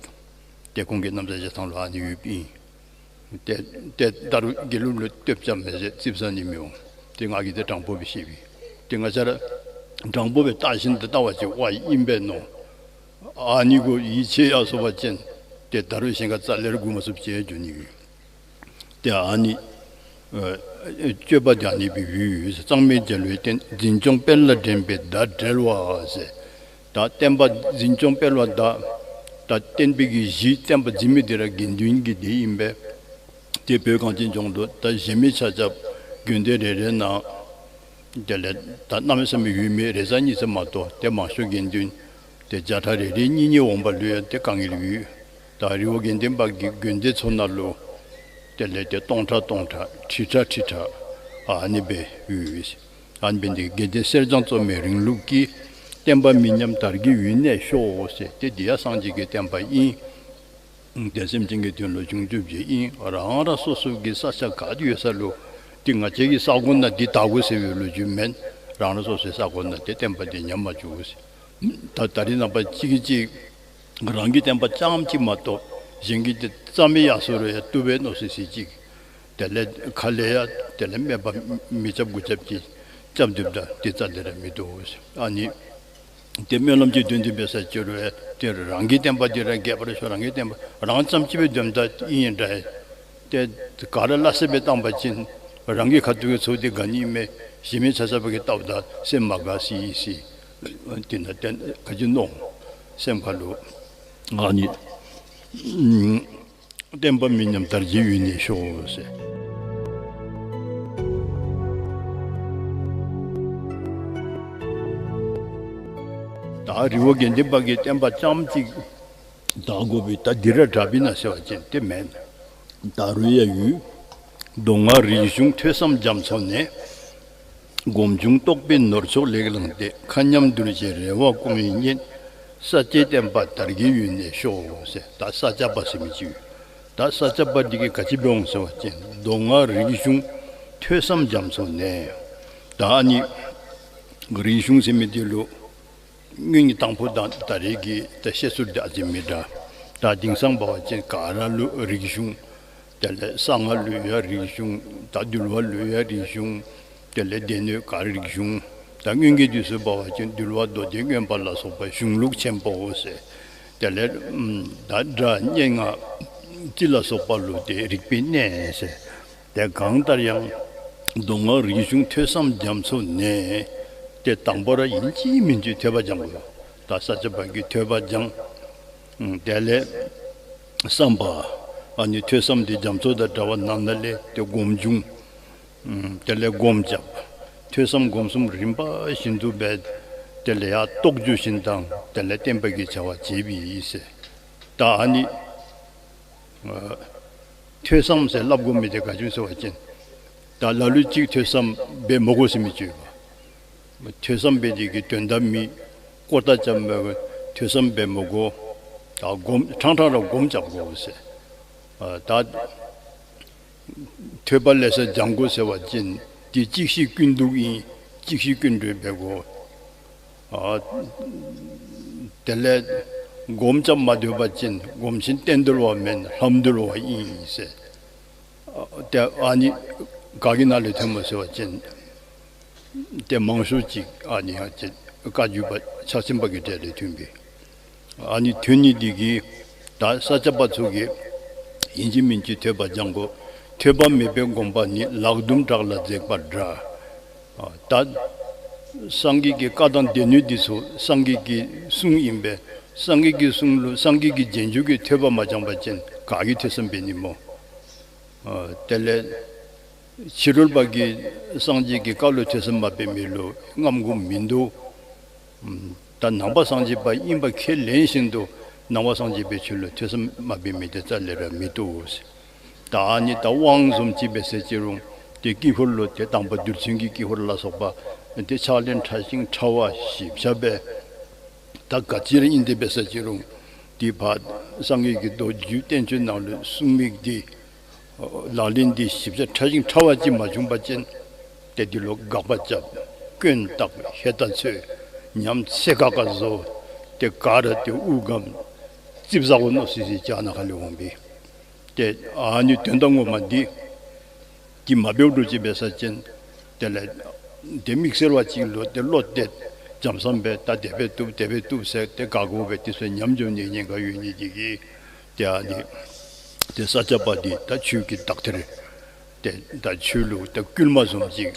དེ་ཁོང་གི་རྣམ་ཐར་བྱེད་སྟངས་ལུ་ཨ་ནི་ཡོད་པ་ཨིན། དེ་དེ་ད་རུང་དགེ་ལུགས་ལུ་ལྟོས་ཙམ་མེད་ཟེར་ཙིགཔ་ཟ་ནི་མི་འོང་། དེ་ང་གིས་དེ་དྲང་པོ་སྦེ་བཤད་པའི། དེ་ང་བཅས་ར་དྲང་པོ་སྦེ་བལྟ་བཞིན་དུ་ལྟ་བ་ཅིག་བ་ཨིན་པས་ནོ། ཨ་ནི་གོ་ཡིད་ཆེས་ཡ་སོ་བ་ཅན། དེ་ད་རུང་གཞན་ཁ་རྩ་ལས་ར་མགུ་མ་ཚུབ་ཅེས་འགྱོ་ནི་ཡོད། དེ་ཨ་ནི་ཨ་སྤྱོད་པ་དེ་ཨ་ནི་སྦེ་ཡོད་ཟེར། གཙང་མའི་རྒྱལ་བའི་བསྟན། འཛིན་སྐྱོང་སྤེལ་ལ་འགྲན་པའི་ཟླ་བྲལ་བ་ཟེར། ད་བསྟན་པ་འཛིན་སྐྱོང་སྤེལ་བ་ད། ད་བསྟན་པའི་གི་གཞི་བསྟན་པ་འཛིན་མི་དེ་ར་དགེ་འདུན་གྱི་སྡེ་ཨིན་པས། དེ་བོད་གངས་ཅན་ལྗོངས་ལུ་ད་གཞན་མི་ཆ་ཁྱབ་དགོན་སྡེ་རེ་རེ་ནང་དེ་ལས་ད་གནམ་མེད་ས་མེད་ཡོད་མི་རེ་ས་གཉིས་ས་མ་གཏོགས་དེ་མང་ཤོས་དགེ་འདུན་དེ་བརྒྱ་ཕྲག་རེ་རེ་གཉིས་གཉིས་འོང་པ་ལུས་ཡ་དེ་དཀའ་ངལ་ཡོད། ད་རི་བོ་དགེ་ལྡན་པ་གི་དགོན་སྡེ་ཚོ་ནང་ལུ་དེ་ལས་དེ་སྟོང་ཕྲག་སྟོང་ཕྲག་ཁྲི་ཕྲག་ཁྲི་ཕྲག་ཨ་ནི་སྦེ་ཡོད། ཨ་ནི་སྦེ་འདི་དགེ་ལྡན་གསེར་སྦྱངས་བཙོ་མའི་རིང་ལུགས་ཀྱི། བསྟན་པ་མི་ཉམས་དར་རྒྱས་ཡུན་གནས་ཤོག་ཟེར། དེ་འདི་ཡང་སངས་རྒྱས་ཀྱི་བསྟན་པ་ཨིན། དེ་སེམས་ཅན་གྱི་དོན་ལུ་བྱུང་ཆུབ་ཀྱི་ཨིན། རང་རང་སོ་སོ་གི་ས་ཆ་ག་ཏེ་ཡོད་ས་ལུ་དེ་ང་བཅས་ཀྱི་ས་གོ་ནང་འདི་དར་དགོ་ཟེར་བའི་ལོ་རྒྱུས་མེན། རང་རང་སོ་སོའི་ས་གོ་ནང་དེ་བསྟན་པ་དེ་ཉམས་མ་བཅུག་ཟེར། ད་ད་རིས་ནངས་པ་གཅིག་གིས་གཅིག་རང་གི་བསྟན་པ་རྐྱངམ་གཅིག་མ་གཏོགས་གཞན་གྱི་དེ་རྩ་མེད་ཡར་སོང་རུང་ཡང་བཏུབ་པས་མནོ་སི་སི་གཅིག། དེ་ལས་ཁ་ལས་ཡ་དེ་ལས་སྨད་པ་མི་རྐྱབ་དགུ་རྐྱབ་ཀྱི་རྐྱབ་སྡོདཔ་ད་དེ་རྩ་ལས་ར་མི་འདུག་ཟེར། ཨ་ནི་དེ་སྨོན་ལམ་གྱི་དོན་དེ་འབད་ས་ཅི་རུང་དེ་རང་གི་བསྟན་པ་དེ་ར་རྒྱས་པར་ཤོག། རང་གི་བསྟན་པ་རང་ཙམ་གཅིག་སྦེ་སྡོདཔ་ད་ཨིན་ཡ་འདྲ། དེ་ག་ར་སླ་བསྲེ་སྦེ་བཏང་པ་ཅིན་རང་གི་ཁ་ཐུག་གི་ཚོགས་དེ་ག་ནི་མེད། གཞན་མི་ཆ་ཆ་པ་གིས་བལྟཝ་ད་སེམས་མ་དགའ་སི་སི། དེ་ན་བསྟན་ག་ཅི་མནོ། སེམས་ཁ་ལུ་ཨ་ནི་བསྟན་པ་མི་ཉམས་དར་རྒྱས་ཡུན་གནས་ཤོག་ཟེར། ད་རི་བོ་དགེ་ལྡན་པ་གི་བསྟན་པ་རྐྱངམ་གཅིག་དར་དགོ་པའི་ད་འདི་ར་དྲག་པས་ན་ཟེར་བ་ཅིན་དེ་མེན། ད་རུང་ཡང་ཡོད། མདོ་སྔགས་རིག་གཞུང་ཐོས་བསམ་རྒྱ་མཚོ་ནས། སྒོམ་བྱུང་རྟོགས་པའི་ནོར་མཆོག་ལེགས་བླངས་ཏེ། མཁའ་མཉམ་གདུལ་བྱའི་རེ་བ་སྐོང་བའི་གཉེན། ས་སྐྱའི་བསྟན་པ་དར་རྒྱས་ཡུན་གནས་ཤོག་ཟེར། ད་ས་སྐྱ་པ་ཟེར་མི་ཅིག་ཡོད། ད་ས་སྐྱ་པ་འདི་གིས་ག་ཅི་འབད་འོང་ཟེར་བ་ཅིན་མདོ་སྔགས་རིག་གཞུང་ཐོས་བསམ་རྒྱ་མཚོ་ནས། ད་ཨ་ནི་རིག་གཞུང་ཟེར་མི་འདི་ལུ་ སྔོན་གྱི་དང་པོ་དང་ད་རེས་ཀྱི་ད་བཤད་ཚུལ་འདི་ཨ་ཙི་མི་འདྲ། ད་དེང་སང་འབད་བ་ཅིན་ག་ར་ལུ་རིག་གཞུང་། དེ་ལས་གསང་སྔགས་ལུ་ཡང་རིག་གཞུང་། ད་འདུལ་བ་ལུ་ཡང་རིག་གཞུང་། དེ་ལས་སྡེ་སྣོད་ག་རིག་གཞུང་། ད་སྔོན་གྱི་དུས་སུ་འབད་བ་ཅིན་འདུལ་བ་མདོ་སྡེ་མངོན་པ་ལ་སོགས་པ་གཞུང་ལུགས་ཆེན་པོ་ཟེར། དེ་ལས་ད་སྒྲ་སྙན་ངག་རྩིས་ལ་སོགས་པ་ལུ་ཏེ་རིག་པའི་གནས་ཟེར། ཏེ་གང་ལྟར་ཡང་མདོ་སྔགས་རིག་གཞུང་ཐོས་བསམ་རྒྱ་མཚོ་ནས་ཏེ་དང་པོ་ར་ཨིན་ཅི་མིན་ཅི་ཐོས་པ་སྦྱང་དགོ། ད་ས་སྐྱ་པ་གིས་ཐོས་པ་སྦྱང་། ཨུམ། དེ་ལས་བསམ་པ། ཨ་ནི་ཐོས་བསམ་འདི་རྒྱ་མཚོ་དང་འདྲ་བ་ནང་ན་ལས་ཏེ་སྒོམ་བྱུང་། ཨུམ། དེ་ལས་སྒོམ་རྐྱབ། ཐོས་བསམ་སྒོམ་གསུམ་རིམ་པ་བཞིན་དུ་འབད། དེ་ལས་ཡང་རྟོགས་བརྗོད་བཞིན་དང་དེ་ལས་བསྟན་པ་གི་བྱ་བ་བྱེད་པའི་ཡིད་ཟེར། ད་ཨ་ནི། ཨ། ཐོས་བསམ་ཟེར་སླབ་དགོ་མི་དེ་ག་ཅི་ཟེར་བ་ཅིན། ད་ལ་ལུ་ཅིག་ཐོས་བསམ་འབད་མི་དགོ་ཟེར་མི་ཅིག་ཡོདཔ། ཐོས་བསམ་འབད་དེ་གི་དོན་དག་མེད། སྐོར་ལྟ་རྐྱབ་མི་དགོ། ཐོས་བསམ་འབད་མི་དགོ། ད་སྒོམ་ཕྲང་ཕྲང་ར་སྒོམ་རྐྱབ་དགོ་ཟེར། ཨ། ད་ཐོས་པ་ལེ་ཤ་སྦྱང་དགོ་ཟེར་བ་ཅིན་དེ་གཅིག་ཤེས་ཀུན་སྡུག་ཨིན། གཅིག་ཤེས་ཀུན་གྲོལ་འབད་དགོ། ཨ། དེ་ལས་སྒོམ་རྐྱབ་མ་སྡོད་པ་ཅིན་སྒོམ་ཆེན་གཏན་འདུལ་བ་མེན་ལྷམ་འདུལ་བ་ཨིན་ཟེར། ཨ། ཏེ་ཨ་ནི་ག་གི་ནང་ལས་ཐོནམ་སྨོ་ཟེར་བ་ཅིན། ཏེ་མང་ཤོས་ཅིག་ཨ་ནི་ཡང་ཅིག་བཀའ་བརྒྱུད་པ་ཕྱག་ཆེན་པ་གི་གྲས་ལས་ཐོན་པས། ཨ་ནི་ཐོན་ནི་འདི་གིས་ད་ས་སྐྱ་པ་ཚུ་གིས་ཨིན་ཅི་མིན་ཅི་ཐོས་པ་སྦྱང་དགོ། ཐོས་པ་མེད་པའི་སྒོམ་པ་ནི། ལག་རྡུམ་བྲག་ལ་འཛེགས་པ་འདྲ། ཨ། ད་སངས་རྒྱས་ཀྱི་བཀའ་དང་སྡེ་སྣོད་འདི་ཚུ་སངས་རྒྱས་ཀྱི་གསུང་ཨིན་པས། སངས་རྒྱས་ཀྱི་གསུང་ལུ་སངས་རྒྱས་ཀྱི་རྗེས་འཇུག་གིས་ཐོས་པ་མ་སྦྱངས་པ་ཅིན་ག་གིས་ཐོས་བསམ་འབད་ནི་སྨོ། ཨ། དེ་ལས་ཕྱི་རོལ་པ་གིས་སངས་རྒྱས་ཀྱི་བཀའ་ལུ་ཐོས་བསམ་མ་འབད་མི་ལུ་རྔམ་དགོཔ་མིན་འདུག། ད་ནང་པ་སངས་རྒྱས་པ་ཨིན་པ་ཁས་ལེན་བཞིན་དུ་ནང་པ་སངས་རྒྱས་པའི་ཆོས་ལུ་ཐོས་བསམ་མ་འབད་མི་དེ་རྩ་ལས་ར་མི་བཏུབ་ཟེར། ད་ཨ་ནི་ད་དབང་བཟུམ་ཅིག་འབད་ཟེར་ཅི་རུང་དེ་དཀྱིལ་འཁོར་ལུ་ཏེ་དང་པོ་རྡུལ་ཚོན་གྱི་དཀྱིལ་འཁོར་ལ་སོགས་པ་ཏེ་ཕྱག་ལེན་ཕྲ་ཞིང་ཕྲ་བ་ཞིབ་ཆ་འབད། ད་ག་ཅི་ར་ཨིན་དེ་འབད་ཟེར་ཅི་རུང་དེ་ཕར་སངས་རྒྱས་ཀྱི་མདོ་རྒྱུད་བསྟན་བཅོས་ནང་ལུ་གསུངས་མི་འདི་ལག་ལེན་འདི་ཞིབ་ཆ་ཕྲ་ཞིང་ཕྲ་བ་ཅིག་མ་བྱུང་པ་ཅིན་ཏེ་འདི་ལུ་དགག་པ་རྐྱབ། སྐྱོན་བཏགས། ཧེ་ད་ཚོད། ཉམས་སེ་ཀ་ཀ་བཟོ། ཏེ་ག་ར་ཏེ་དབུགས་སྒམ་ཙིགཔ་ཟ་དགོ་མནོ་སི་སི་ཅ་ན་ཁ་ལས་འོང་པས། ཏེ་ཨ་ནི་དོན་དག་ངོ་མ་འདི་འདི་མ་འབདཝ་འདྲཝ་ཅིག་འབད་ས་ཅིན། དེ་ལས་ཏེ་དམིགས་བསལ་བ་ཅིག་ལུ་ཏེ་བློ་གཏད་འཇམ་བསམ་འབད། ད་དེ་སྦེ་བཏུབ་དེ་སྦེ་བཏུབ་ཟེར་ཏེ་དགག་དགོ་པས། དེ་ཚུ་ཉམས་འགྱོ་ནི་ཉེན་ཁ་ཡོད་ནི་འདི་གིས་ཏེ་ཨ་ནི་ཏེ་ས་སྐྱ་པ་འདི་ད་ཆོས་ཀྱི་དག་ཐེར་ཏེ་ད་ཆོས་ལུགས་ད་བསྐུལ་མ་བཟུམ་ཅིག་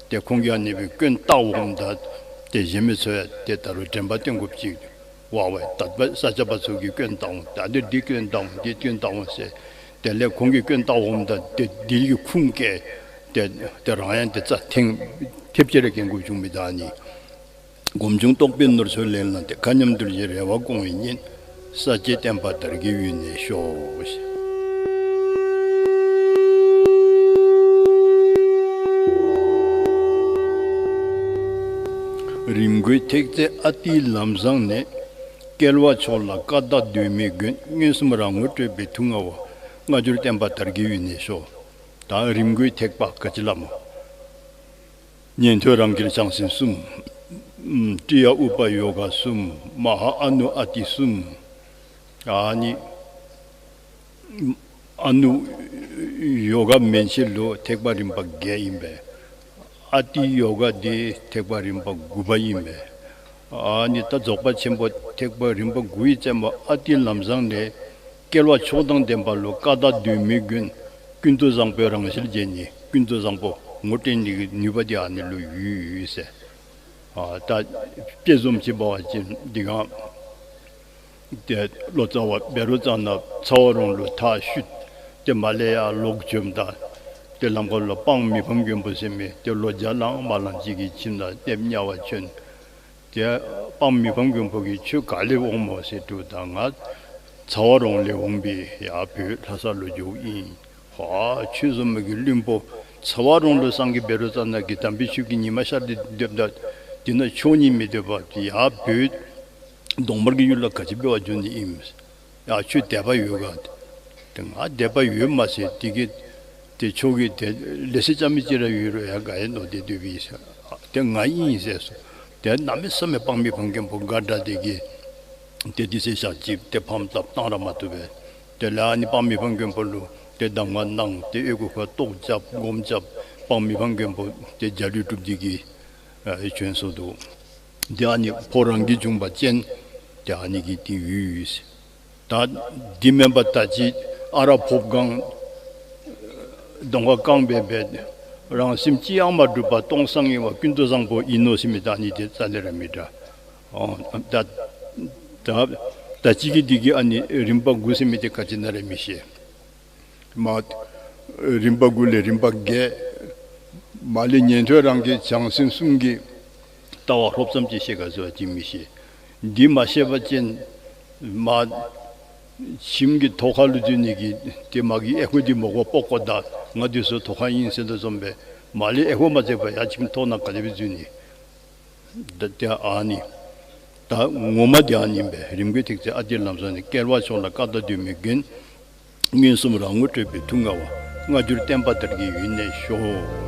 ཏེ་ཁོང་གིས་ཨ་ནི་སྦེ་སྐྱོན་བཏགས་འོངམ་ད་ཏེ་གཞན་མི་ཚུ་ཡང་ཏེ་ད་རུང་དྲན་པ་བསྟེན་དགོཔ་ཅིག། ཝ་ཝ་ད་པ་ས་སྐྱ་པ་ཚུ་གིས་སྐྱོན་བཏགས་འོང་། ད་འདི་འདི་སྐྱོན་བཏགས་འོང་། འདི་སྐྱོན་བཏགས་འོང་ཟེར། དེ་ལས་ཁོང་གིས་སྐྱོན་བཏགས་འོངམ་ད་ཏེ་འདི་གི་ཁུངས་སྐྱེལ་ཏེ་ཏེ་རང་ཡང་ཏེ་རྩ་ཐེངས་ཐེབས་ཅིག་ར་འགེངས་དགོཔ་བྱུང་མི་ད་ཨ་ནི། སྒོམ་བྱུང་རྟོགས་པའི་ནོར་ཚུལ་ལེན་ལ་འདི། མཁའ་མཉམ་རྡུལ་བཞིན་རེ་བ་སྐོང་བའི་གཉེན། ས་སྐྱའི་བསྟན་པ་དར་རྒྱས་ཡུན་གནས་ཤོག། རིམ་དགུའི་ཐེག་རྩེ་ཨ་ཏིའི་ལམ་བཟང་ནས། སྐྱེ་བ་མཆོག་ལ་བཀའ་བཏགས་གདོད་མའི་མགོན། མངོན་སུམ་རང་ངོ་སྤྲོད་པའི་ཐུགས་མངའ་བ། སྔ་འགྱུར་བསྟན་པ་དར་རྒྱས་ཡུན་གནས་ཤོག། ད་རིམ་དགུའི་ཐེག་པ་ག་ཅི་ལ་མོ། ཉན་ཐོས་རང་རྒྱལ་བྱང་སེམས་གསུམ། ཀྲི་ཡ་ཨུ་པ་ཡོ་ག་གསུམ། མ་ཧཱ་ཨ་ནུ་ཨ་ཏི་གསུམ། ཨ་ནི་ཨ་ནུ་ཡོ་ག་མན་ཆད་ལུ་ཐེག་པ་རིམ་པ་བརྒྱད་ཨིན་པས། ཨ་ཏི་ཡོ་ག་འདི་ཐེག་པ་རིམ་པ་དགུ་པ་ཨིན་པས། ཨ་ནི་ད་རྫོགས་པ་ཆེན་པོ་ཐེག་པ་རིམ་པ་དགུའི་རྩེ་མོ་ཨ་ཏིའི་ལམ་བཟང་ནས་སྐྱེ་བ་མཆོག་དང་ལྡན་པ་ལུ་བཀའ་བཏགས་གདོད་མའི་མགོན། ཀུན་ཏུ་བཟང་པོའི་རང་ཞལ་མཇལ་ནས་ཀུན་ཏུ་བཟང་པོ་ངོ་སྤྲད་ནི་གི་ནུས་པ་འདི་ཨ་ནི་ལུ་ཡོད་ཟེར། ཨ་ད་དཔེ་བཟུམ་ཅིག་འབད་བ་ཅིན་འདི་གང་ཏེ་ལོ་ཙཱ་བ་བཻ་རོ་ཙ་ན་ཚ་བ་རོང་ལུ་མཐའ་བཤུད། ཏེ་མར་ལས་ཡར་ལོག་བྱོནམ་ད་ཏེ་ལམ་ཁ་ལུ་སྤང་མི་ཕམ་མགོན་པོ་ཟེར་མི་ཏེ་ལོ་བརྒྱ་ལང་མ་ལང་ཅིག་གི་ཁྱིམ་ནང་གནསཔ་དམྱལ་བ་བྱོན། ཏེ་སྤང་མི་ཕམ་མགོན་པོ་གིས་ཁྱོད་ག་ལས་འོངམ་སྨོ་ཟེར་དྲིཝ་ད་ང་ཚ་བ་རོང་ལས་འོངམ་སྦེ་ཡར་བོད་ལྷ་ས་ལུ་འགྱོཝ་ཨིན། ཧ་ཁྱོད་བཟུམ་མའི་གི་བླུན་པོ་ཚ་བ་རོང་ལུ་སངས་རྒྱས་བཻ་རོ་ཙ་ན་གིས་དམ་པའི་ཆོས་ཀྱི་ཉི་མ་ཤར་ཏེ་སྡོདཔ་ད་དེ་ནང་ཆོས་ཉིད་མི་སྡོད་པར་ཡར་བོད་གདོང་དམར་གྱི་ཡུལ་ལུ་ག་ཅི་འབད་བར་འགྱོ་ནི་ཨིནམ། ཡ་ཁྱོད་དད་པ་ཡོད་ག། ཏེ་ང་དད་པ་ཡོད་མ་ཟེར། དེ་གིས་ཏེ་ཁྱོད་ཀྱིས་ཏེ་ལེ་ཤ་རྐྱབ་མི་ཅིག་ར་ཡོད་རུང་ཡ་ག་ཡེ་མནོ་སྟེ་སྡོདཔ་ཨིན་ཟེར། ཏེ་ང་ཨིན་ཟེར་སོ། དེ་གནམ་མེད་ས་མེད་དཔག་མེད་དཔལ་མགོན་པོ་དགའ་དྲགས་དེ་གིས་དེ་དེ་ཚེ་ཞག་གཅིག་དེ་ཕམ་བཏབ་བཏང་ར་མ་ཐུབ་པས། དེ་ལ་ཨ་ནི་དཔག་མེད་དཔལ་མགོན་པོ་ལུ་དེ་གདམས་ངག་གནང་། དེ་ཨོལ་ཀོ་ཁར་ལྟོགས་རྐྱབ་སྒོམ་རྐྱབ། དཔག་མེད་དཔལ་མགོན་པོ་དེ་འཇའ་ལུས་གྲུབ་དེ་གིས་ཨ་བྱོན་སོ་འདུག། དེ་ཨ་ནི་ཕོ་རང་གིས་བྱུང་བ་ཅན་དེ་ཨ་ནི་གིས་དེ་ཡུལ་ཡུལ། ད་འདི་མིན་པ་ད་ཅི་ཨ་ར་ཕོབ་གང་གདོང་ཁ་བཀང་བས་བས་རང་སེམས་ཅི་ཡང་མ་གྲུབ་པ་སྟོང་སང་ངེ་བ་ཀུན་ཏུ་བཟང་པོ་ཡིན་ནོ་ཟེར་མི་ད་ནི་དེ་རྩ་ལས་ར་མི་འདྲ། ཨོ། ད་ད་ད་ཅི་གི་འདི་གི་ཨ་ནི་རིམ་པ་དགུ་ཟེར་མི་དེ་ག་ཅི་ན་རེ་མི་ཤེས། མ། རིམ་པ་དགུ་ལས་རིམ་པ་བརྒྱད། མ་ལས་ཉན་ཐོས་རང་གི་བྱང་སེམས་གསུམ་གྱི་ལྟ་བ་ཧྲོབ་ཙམ་ཅིག་ཤེས་ག་ཟེར་བ་ཅིག་མི་ཤེས། འདི་མ་ཤེས་པ་ཅན་མ། ཁྱིམ་གྱི་ཐོག་ཁ་ལུ་འཛུལ་ནི་གི་དེ་མ་གི་ཨེ་ཁོ་འདི་མོ་གོ་པོ་ཀོ་ད་ང་འདི་ཚོ་ཐོག་ཁ་ཡིན་ཟེར་དུ་འཛོམས་པས་མ་ལས་ཨེ་ཁོ་མ་བརྩེགས་པ་ཡ་ཁྱིམ་ཐོག་ན་ག་དེ་བི་འཛུལ་ནི། ད་དེ་ཨ་ནི། ད་ངོ་མ་དེ་ཨ་ནི་ཡིན་པས། རིམ་གྱིས་ཐེག་ཚེ་ཨ་ཏིའི་ལམ་བཟང་ནི། སྐལ་བ་མཆོག་ལ་བཀའ་དང་སྡོམ་མི་རྒན། མངོན་སུམ་རང་ངོ་སྤྲོད་པའི་ཐུགས་མངའ་བ། སྔ་འགྱུར་བསྟན་པ་དར་རྒྱས་ཡུན་གནས་ཤོག་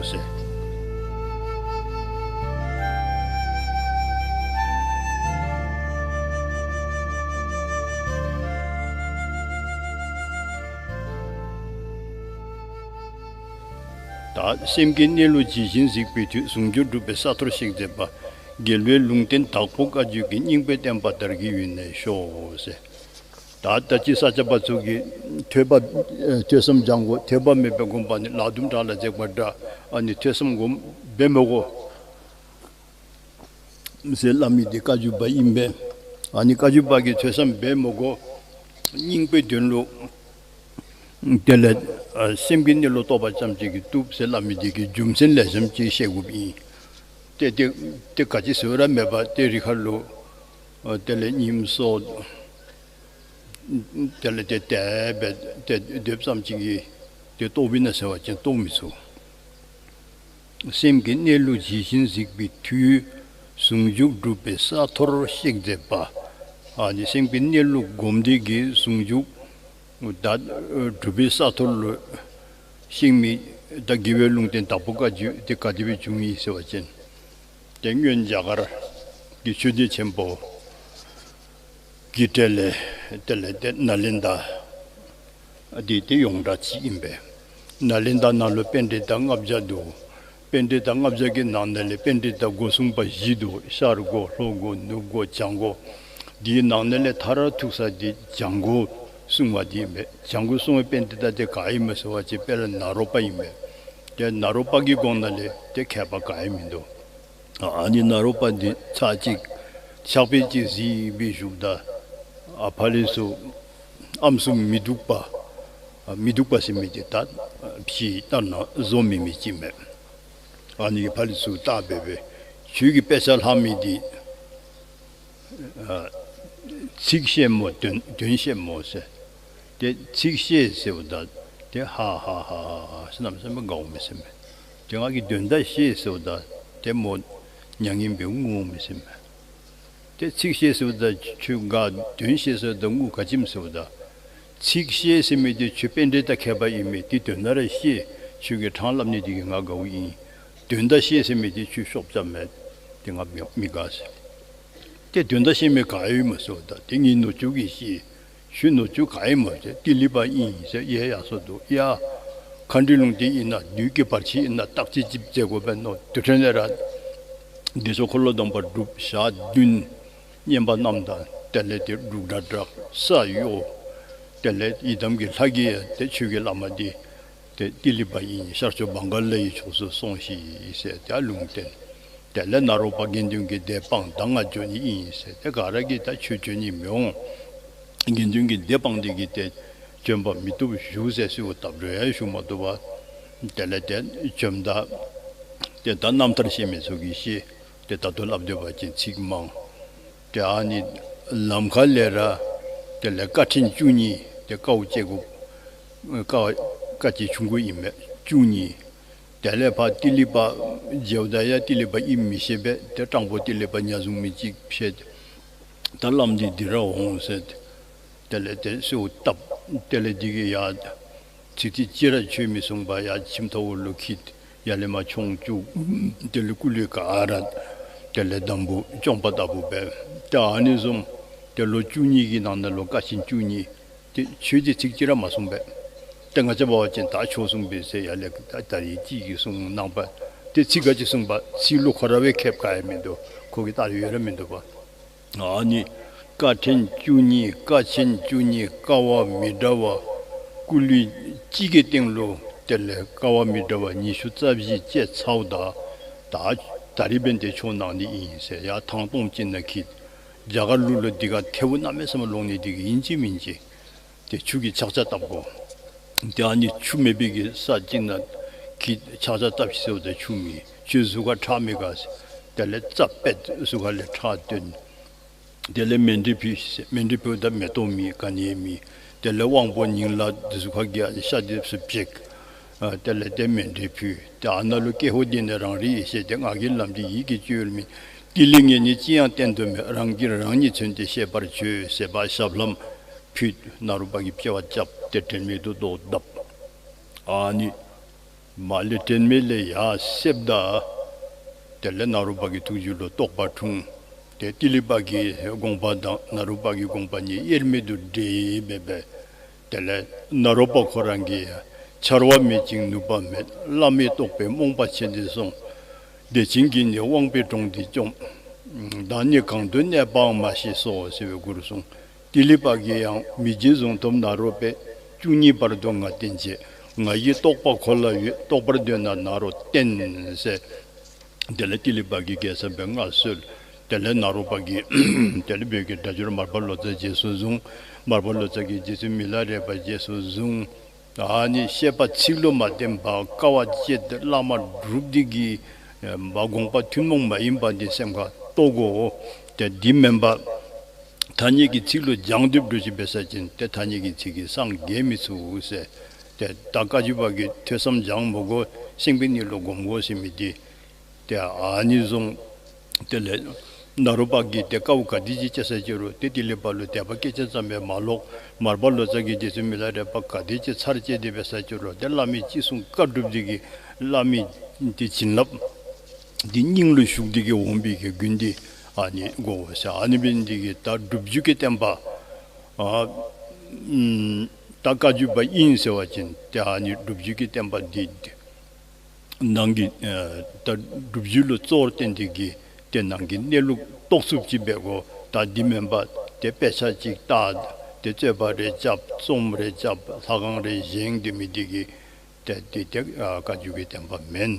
ཟེར། ད་སེམས་ཀྱི་གནས་ལུགས་ཇི་བཞིན་གཟིགས་པའི་མཐུས། ཟུང་འཇུག་སྒྲུབ་པའི་ས་མཐོར་གཤེགས་མཛད་པ། རྒྱལ་བའི་ལུང་བསྟན་དྭགས་པོ་བཀའ་བརྒྱུད་ཀྱི། སྙིང་པོའི་བསྟན་པ་དར་རྒྱས་ཡུན་གནས་ཤོག་ཟེར། ད་ད་ཅི་ས་སྐྱ་པ་ཚོ་གི་ཐོས་པ་ཐོས་བསམ་སྦྱང་དགོ། ཐོས་པ་མེད་པའི་དགོན་པ་ནི་ལག་རྡུམ་བྲག་ལ་འཛེགས་པ་འདྲ། ཨ་ནི་ཐོས་བསམ་སྒོམ་འབད་མི་དགོ་ཟེར་སླབ་མི་དེ་བཀའ་བརྒྱུད་པ་ཨིན་པས། ཨ་ནི་བཀའ་བརྒྱུད་པ་གི་ཐོས་བསམ་འབད་མི་དགོ། སྙིང་པོའི་དོན་ལུ་དེ་ལས་ཨ་སེམས་ཀྱི་གནས་ལུགས་རྟོགས་པ་ཙམ་ཅིག་གིས་བཏུབ་ཟེར་སླབ་མི་དེ་གི་རྒྱུ་མཚན་ལེགས་ཤོམ་ཅིག་བཤད་དགོཔ་ཨིན། ཏེ་ཏེ་ཏེ་ག་ཅི་ཟེར་ར་མེད་པ་ཏེ་རི་ཁ་ལུ་ཨ་དེ་ལས་ཉིམ་སོ་དེ་ལས་ཏེ་དེ་སྦེ་ཏེ་སྡོདཔ་ཙམ་ཅིག་གིས་ཏེ་རྟོགས་པས་ན་ཟེར་བ་ཅིན་རྟོགས་མི་ཚུགས། སེམས་ཀྱི་གནས་ལུགས་ཇི་བཞིན་གཟིགས་པའི་མཐུས། ཟུང་འཇུག་སྒྲུབ་པའི་ས་མཐོར་གཤེགས་མཛད་པ། ཨ་ནི་སེམས་ཀྱི་གནས་ལུགས་སྒོམ་སྟེ་གིས་ཟུང་འཇུག་ད་སྒྲུབ་པའི་ས་མཐོར་ལུ་གཤེགས་མི་ད་རྒྱལ་བའི་ལུང་བསྟན་དྭགས་པོ་བཀའ་བརྒྱུད་དེ་ག་དེ་སྦེ་བྱུང་ཡི་ཟེར་བ་ཅིན། ཏེ་སྔོན་རྒྱ་གར་གྱི་ཆོས་སྡེ་ཆེན་པོ་གི་གྲས་ལས་དེ་ལས་ཏེ་ནཱ་ལེནྡྲ་འདི་ཏེ་ཡོངས་གྲགས་ཅིག་ཨིན་པས། ནཱ་ལེནྡྲ་ནང་ལུ་པཎྜི་ཏ་ལྔ་བརྒྱ་འདུག། པཎྜི་ཏ་ལྔ་བརྒྱ་གི་ནང་ན་ལས་པཎྜི་ཏ་སྒོ་སྲུང་པ་བཞི་འདུག། ཤར་སྒོ་ལྷོ་སྒོ་ནུབ་སྒོ་བྱང་སྒོ། འདིའི་ནང་ན་ལས་མཐར་ཐུག་ས་འདི་བྱང་སྒོ་སྲུང་བ་འདི་ཨིན་པས། བྱང་སྒོ་སྲུང་བའི་པཎྜི་ཏ་དེ་ག་ཨིན་མས་ཟེར་བ་ཅིན་དཔེར་ན་ནཱ་རོ་པ་ཨིན་པས། ཏེ་ནཱ་རོ་པ་གི་གོང་ན་ལས་ཏེ་མཁས་པ་ག་ཡང་མིན་འདུག། ཨ་ནི་ནཱ་རོ་པ་འདི་ཚར་གཅིག་ཕྱག་དཔེ་ཅིག་གཟིགས་པའི་བཞུགས་ད་ཨ་ཕར་ལས་ཚུར་ཨམ་སྲུ་མི་སྡུག་པ་ཨ་མི་སྡུག་པ་ཟེར་མི་དེ་ད་ཕྱི་ལྟར་ན་བཟོ་མི་མི་ཅིག་མས། ཨ་ནི་ཕར་ལས་ཚུར་བལྟ་སྦེ་སྦེ་ཁྱོད་ཀྱི་དཔེ་ཆ་ལྷག་མི་འདི་ཨ་ཚིག་ཤེས་མོ་དོན་དོན་ཤེས་མོ་ཟེར། ཏེ་ཚིག་ཤེས་ཟེརཝ་ད་ཏེ་ཧ་ཧ་ཧ་ཧ་ཧ་ཟེར་གནམ་མེད་ས་མེད་དགའཝ་མས་ཟེར་མས། ཏེ་ང་གིས་དོན་དག་ཤེས་ཟེརཝ་ད་ཏེ་མོ་མྱ་ངན་སྦེ་ངུཝ་མས་ཟེར་མས། ཏེ་ཚིག་ཤེས་ཟེརཝ་ད་ཁྱོད་དགའ། དོན་ཤེས་ཟེརཝ་ད་ངུ་ག་ཅི་སྨོ་ཟེརཝ་ད། ཚིག་ཤེས་ཟེར་མི་དེ་ཁྱོད་པཎྜི་ཏ་མཁས་པ་ཨིན་མས། ཏེ་དོན་དག་ར་ཤེས། ཁྱོད་ཀྱིས་ཕྲང་སླབ་ནི་དེ་གིས་ང་དགའཝ་ཨིན། དོན་དག་ཤེས་ཟེར་མི་དེ་ཁྱོད་ཤོབ་རྐྱབ་མས། ཏེ་ང་མི་མི་དགའ་ཟེར། ཏེ་དོན་དག་ཤེས་མི་ག་ཡོད་སྨོ་ཟེརཝ་ད་ཏེ་ངེའི་ནུ་གཅུང་གིས་ཤེས། ཁྱོད་ནུ་གཅུང་ག་ཨིནམ་ཟེར། ཏི་ལི་པ་ཨིན་ཟེར། ཡེ་ཡ་སོ་འདུག་ཡ། མཁའ་འགྲོའི་ལུང་བསྟན་ཨིན་ན་བདུད་ཀྱི་བར་ཆད་ཨིན་ན་བརྟག་དཔྱད་ཅིག་མཛད་དགོ་པས་མནོ། དེ་འཕྲོ་ནས་ར་འདི་ཚུ་འཁོར་ལོ་སྡོམ་པ་སྒྲུབ་ཞག་བདུན་བསྙེན་པ་རྣམས་དང་དེ་ལས་ཏེ་འབྲུག་སྒྲ་གྲགས་ས་གཡོ། དེ་ལས་ཡི་དམ་གྱི་ལྷ་གིས་ཏེ་ཁྱོད་ཀྱི་བླ་མ་འདི་ཏེ་ཏི་ལི་པ་ཨིན། ཤར་ཕྱོགས་བང་ག་ལ་ཡི་ཕྱོགས་སུ་སོང་ཞིག་ཟེར་ཏེ་ལུང་བསྟན། དེ་ལས་ནཱ་རོ་པ་དགེ་འདུན་གྱི་སྡེ་སྤངས་ད་ང་འགྱོ་ནི་ཨིན་ཟེར། ཏེ་ག་ར་གིས་ད་ཁྱོད་འགྱོ་ནི་མི་འོང་། དགེ་འདུན་གྱི་སྡེ་སྤངས་ཏེ་གིས་ཏེ་བྱོན་པ་མི་བཏུབ་བཞུགས་ཟེར་གསོལཝ་བཏབ་འགྲོ་ཡང་བཞུགས་མ་བཏུབ་པ། དེ་ལས་ཏེ་བྱོནམ་ད་ཏེ་ད་རྣམ་ཐར་ཤེས་མི་ཚུ་གིས་ཤེས། ཏེ་ད་ལྟོ་སླབ་སྡོད་པ་ཅིན་ཚིག་མང་། ཏེ་ཨ་ནི་ལམ་ཁ་ལས་ར་དེ་ལས་དཀའ་ཕྲན་བཅུ་གཉིས་ཏེ་དཀའཝ་སྤྱད་དགོ། དཀའ་དཀའ་སྤྱད་ཆུང་ཀུ་ཨིན་མས། བཅུ་གཉིས། དེ་ལས་ཕར་ཏི་ལི་པ་མཇལཝ་ད་ཡང་ཏི་ལི་པ་ཨིནམ་མི་ཤེས་པས། ཏེ་སྤྲང་པོ་ཏི་ལི་པ་ཉ་བཟུང་མི་ཅིག་ཕྱད། ད་བླམ་འདི་འདི་ར་འོང་ཟེར། དེ་ལས་ཏེ་གསོལཝ་བཏབ། དེ་ལས་འདི་གིས་ཡ་ཚིག་ཚིག་ཅིག་ར་ཆོས་མི་གསུངས་པར་ཡར་ཁྱིམ་ཐོག་ལུ་འཁྱིད། ཡར་ལས་མར་མཆོང་བཅུག། དེ་ལས་སྐུ་ལུས་ག་ར་ དེ་ལས་འདམ་བུ་བཅོམ་པ་ལྟ་བུ་བས། དེ་ཨ་ནི་བཟུམ་དེ་ལོ་བཅུ་གཉིས་ཀྱི་ནང་ན་ལོ་ཀ་ཆེན་བཅུ་གཉིས་དེ་ཆོས་ཀྱི་ཚིག་གཅིག་ར་མ་གསུངས་པས། དེ་ང་ཅག་འབད་བ་ཅིན་ད་ཆོས་གསུངས་པས་ཟེར་ཡ་ལས་ད་ད་རིང་ཅིག་གིས་གསུངས་གནང་པ། དེ་ཚིག་ག་ཅིག་གསུངས་པ་ཚིག་ལོ་ཁོ་ར་བས་ཁེབས་ཀ་ཡ་མི་འདུག་ཁོ་གིས་ལྟ་ཡོད་ར་མི་འདུག་པ། ཨ་ནི་ཀ་ཕྲེང་བཅུ་གཉིས་ཀ་ཆེན་བཅུ་གཉིས་ཀ་བ་མི་འདྲ་བ་སྐུ་ལུས་གཅིག་གི་སྟེང་ལུ་དེ་ལས་ཀ་བ་མི་འདྲ་བ་ཉི་ཤུ་རྩ་བཞི་བཅས་ཚརཝ་ད་ད་ད་རིས་འབདན་དེ་ཆོས་གནང་ནི་ཨིན་ཟེར་ཡ་ཐང་སྟོང་ཅིག་ནང་འཁྱིད། རྒྱ་གར་ལུགས་ལུ་འདི་ག་ཐལཝ་གནམ་མེད་ས་མེད་ལོང་ནི་འདི་གིས་ཨིན་ཅི་མིན་ཅི། དེ་ཆུ་གིས་ཆག་ཆག་བཏབ་དགོ། དེ་ཨ་ནི་ཆུ་མེད་པའི་གི་ས་ཅིག་ནང་གི་ཆག་ཆག་བཏབ་ཤིག་ཟེརཝ་ད་ཆུ་མེད། ཁྱོད་གཟུགས་ཁར་ཁྲག་མེད་ག་ཟེར། དེ་ལས་རྩ་པད་གཟུགས་ཁ་ལས་ཁྲག་བཏོན། དེ་ལས་མཎྜལ་ཕུལ་ཟེར། མཎྜལ་ཕུལཝ་ད་མེ་ཏོག་མེད་ག་ནི་མེད། དེ་ལས་དབང་པོ་ཉིང་ལག་དེ་གཟུགས་ཁ་གི་ཨ་ནི་ཤ་དེ་ཚུ་བྱེག། ཨ་དེ་ལས་དེ་མཎྜལ་ཕུལ། དེ་ཨ་ནཱ་ལུ་ཀྱེ་ཧོ་འདི་ནི་རང་རིག་ཡེ་ཤེས་ཏེ། ངག་གི་ལམ་འདི་ཡིད་ཀྱི་སྤྱོད་ཡུལ་མིན། དེ་ལས་ངས་ནི་ཅི་ཡང་བསྟན་དུ་མེད། རང་གིས་རང་ཉིད་མཚོན་ཏེ་ཤེས་པར་བྱོས་ཟེར་བ་ཞབས་ལྷམ་ཕུལ། ནཱ་རོ་པ་གིས་དཔྱལ་བ་རྐྱབ་སྟེ་དྲན་མེད་དུ་བཟློག་བརྡབས། ཨ་ནི་མ་ལས་དྲན་མེད་ལས་ཡར་སེབ་ད། དེ་ལས་ནཱ་རོ་པ་གི་ཐུགས་རྒྱུད་ལུ་རྟོགས་པ་འཁྲུངས། དེ་ཏི་ལི་པ་གི་དགོངས་པ་དང་ནཱ་རོ་པ་གི་དགོངས་པ་གཉིས་དབྱེར་མེད་དུ་འདྲེས་མེད་པས། དེ་ལས་ནཱ་རོ་པ་ཁོ་རང་གིས་འཆར་བ་མེད་ཅིང་ནུས་པ་མེད། བླ་མེད་རྟོགས་པའི་རྨོངས་པ་ཆེ་འདི་སོང་། བདེ་ཆེན་གྱིས་ནི་དབང་པོའི་གྲོང་འདི་བཅོམ། བདག་ཉིད་གང་དུ་གནས་པའང་མ་ཤེས་སོ་ཟེར་བའི་མགུར་གསུངས། ཏི་ལི་པ་གིས་ཡང་མི་བརྗེད་གཟུངས་ཐུབ་ནཱ་རོ་པས། བཅུ་གཉིས་བར་དུ་ང་བསྟེན་བྱས། ང་ཡི་རྟོགས་པ་ཁོ་ལ་ཡོད། རྟོགས་པར་འདོད་ན་ནཱ་རོ་བསྟེན་ཟེར། དེ་ལས་ཏི་ལི་པ་གིས་རྒྱལ་ཚབ་པའི་མངའ་གསོལ། དེ་ལས་ནཱ་རོ་པ་གིས་དེ་ལས་བོད་ཀྱི་སྒྲ་སྒྱུར་མར་པ་ལོ་ཙཱ་རྗེས་སུ་བཟུང་། མར་པ་ལོ་ཙཱ་གིས་རྗེ་བཙུན་མི་ལ་རས་པ་རྗེས་སུ་བཟུང་། ཨ་ནི་བཤད་པ་ཚིག་ལུ་མ་བརྟེན་པར་དཀའ་བ་སྤྱད་དེ་བླ་མ་སྒྲུབ་འདི་གིས་མ་དགོངས་པ་ཐུན་མོང་མ་ཡིན་པ་འདི་སེམས་ཁར་རྟོགས་དགོ། དེ་འདི་མེན་པར་ཐ་སྙད་ཀྱི་ཚིག་ལུ་སྦྱང་སྡོད་འགྲོ་ཅིག་འབད་ས་ཅིན་དེ་ཐ་སྙད་ཀྱི་ཚིག་གིས་སངས་རྒྱས་མི་ཚུགས་ཟེར། དེ་ད་བཀའ་བརྒྱུད་པ་གི་ཐོས་བསམ་སྦྱང་མི་དགོ། སེམས་ཀྱི་གནས་ལུགས་སྒོམ་དགོ་ཟེར་མི་འདི། དེ་ཨ་ནི་བཟུམ། དེ་ལས་ནཱ་རོ་པ་གིས་དེ་དཀའཝ་ག་དེ་ཅིག་སྤྱད་ས་ཅི་རུང་དེ་ཏི་ལི་པ་ལུ་དད་པ་སྐད་ཅིག་ཙམ་ཡང་མ་ལོག། མར་པ་ལོ་ཙཱ་གིས་རྗེ་བཙུན་མི་ལ་རས་པ་ག་དེ་ཅིག་ཚར་བཅད་དེ་འབད་ས་ཅི་རུང་དེ་བླ་མའི་ཅི་གསུང་བཀའ་སྒྲུབ་འདི་གིས་བླ་མའི་དེ་བྱིན་རླབས་འདི་སྙིང་ལུ་ཞུགས་འདི་གིས་འོང་བའི་གི་རྒྱུན་འདི་ཨ་ནི་དགོ་ཟེར། ཨ་ནི་འབད་ནི་འདི་གིས་ད་སྒྲུབ་བརྒྱུད་ཀྱི་བསྟན་པ་ཨ་ཨུམ་ད་བཀའ་བརྒྱུད་པ་ཨིན་ཟེར་བ་ཅིན་དེ་ཨ་ནི་སྒྲུབ་བརྒྱུད་ཀྱི་བསྟན་པ་འདི་ནང་གི་ཨ་ད་སྒྲུབ་བརྒྱུད་ལུ་གཙོ་བོར་བསྟན་ཏེ་གི་དེ་ནང་གི་གནས་ལུགས་རྟོགས་ཚུགསཔ་ཅིག་འབད་དགོ། ད་འདི་མེན་པར་དེ་དཔེ་ཆ་ཅིག་བལྟ། དེ་རྩོད་པ་རེ་རྐྱབ། རྩོམ་རེ་རྐྱབ། ལྷ་ཁང་རེ་བཞེངས། དེ་མི་འདི་གིས་དེ་དེ་དེ་ཨ་བཀའ་བརྒྱུད་ཀྱི་བསྟན་པ་མེན་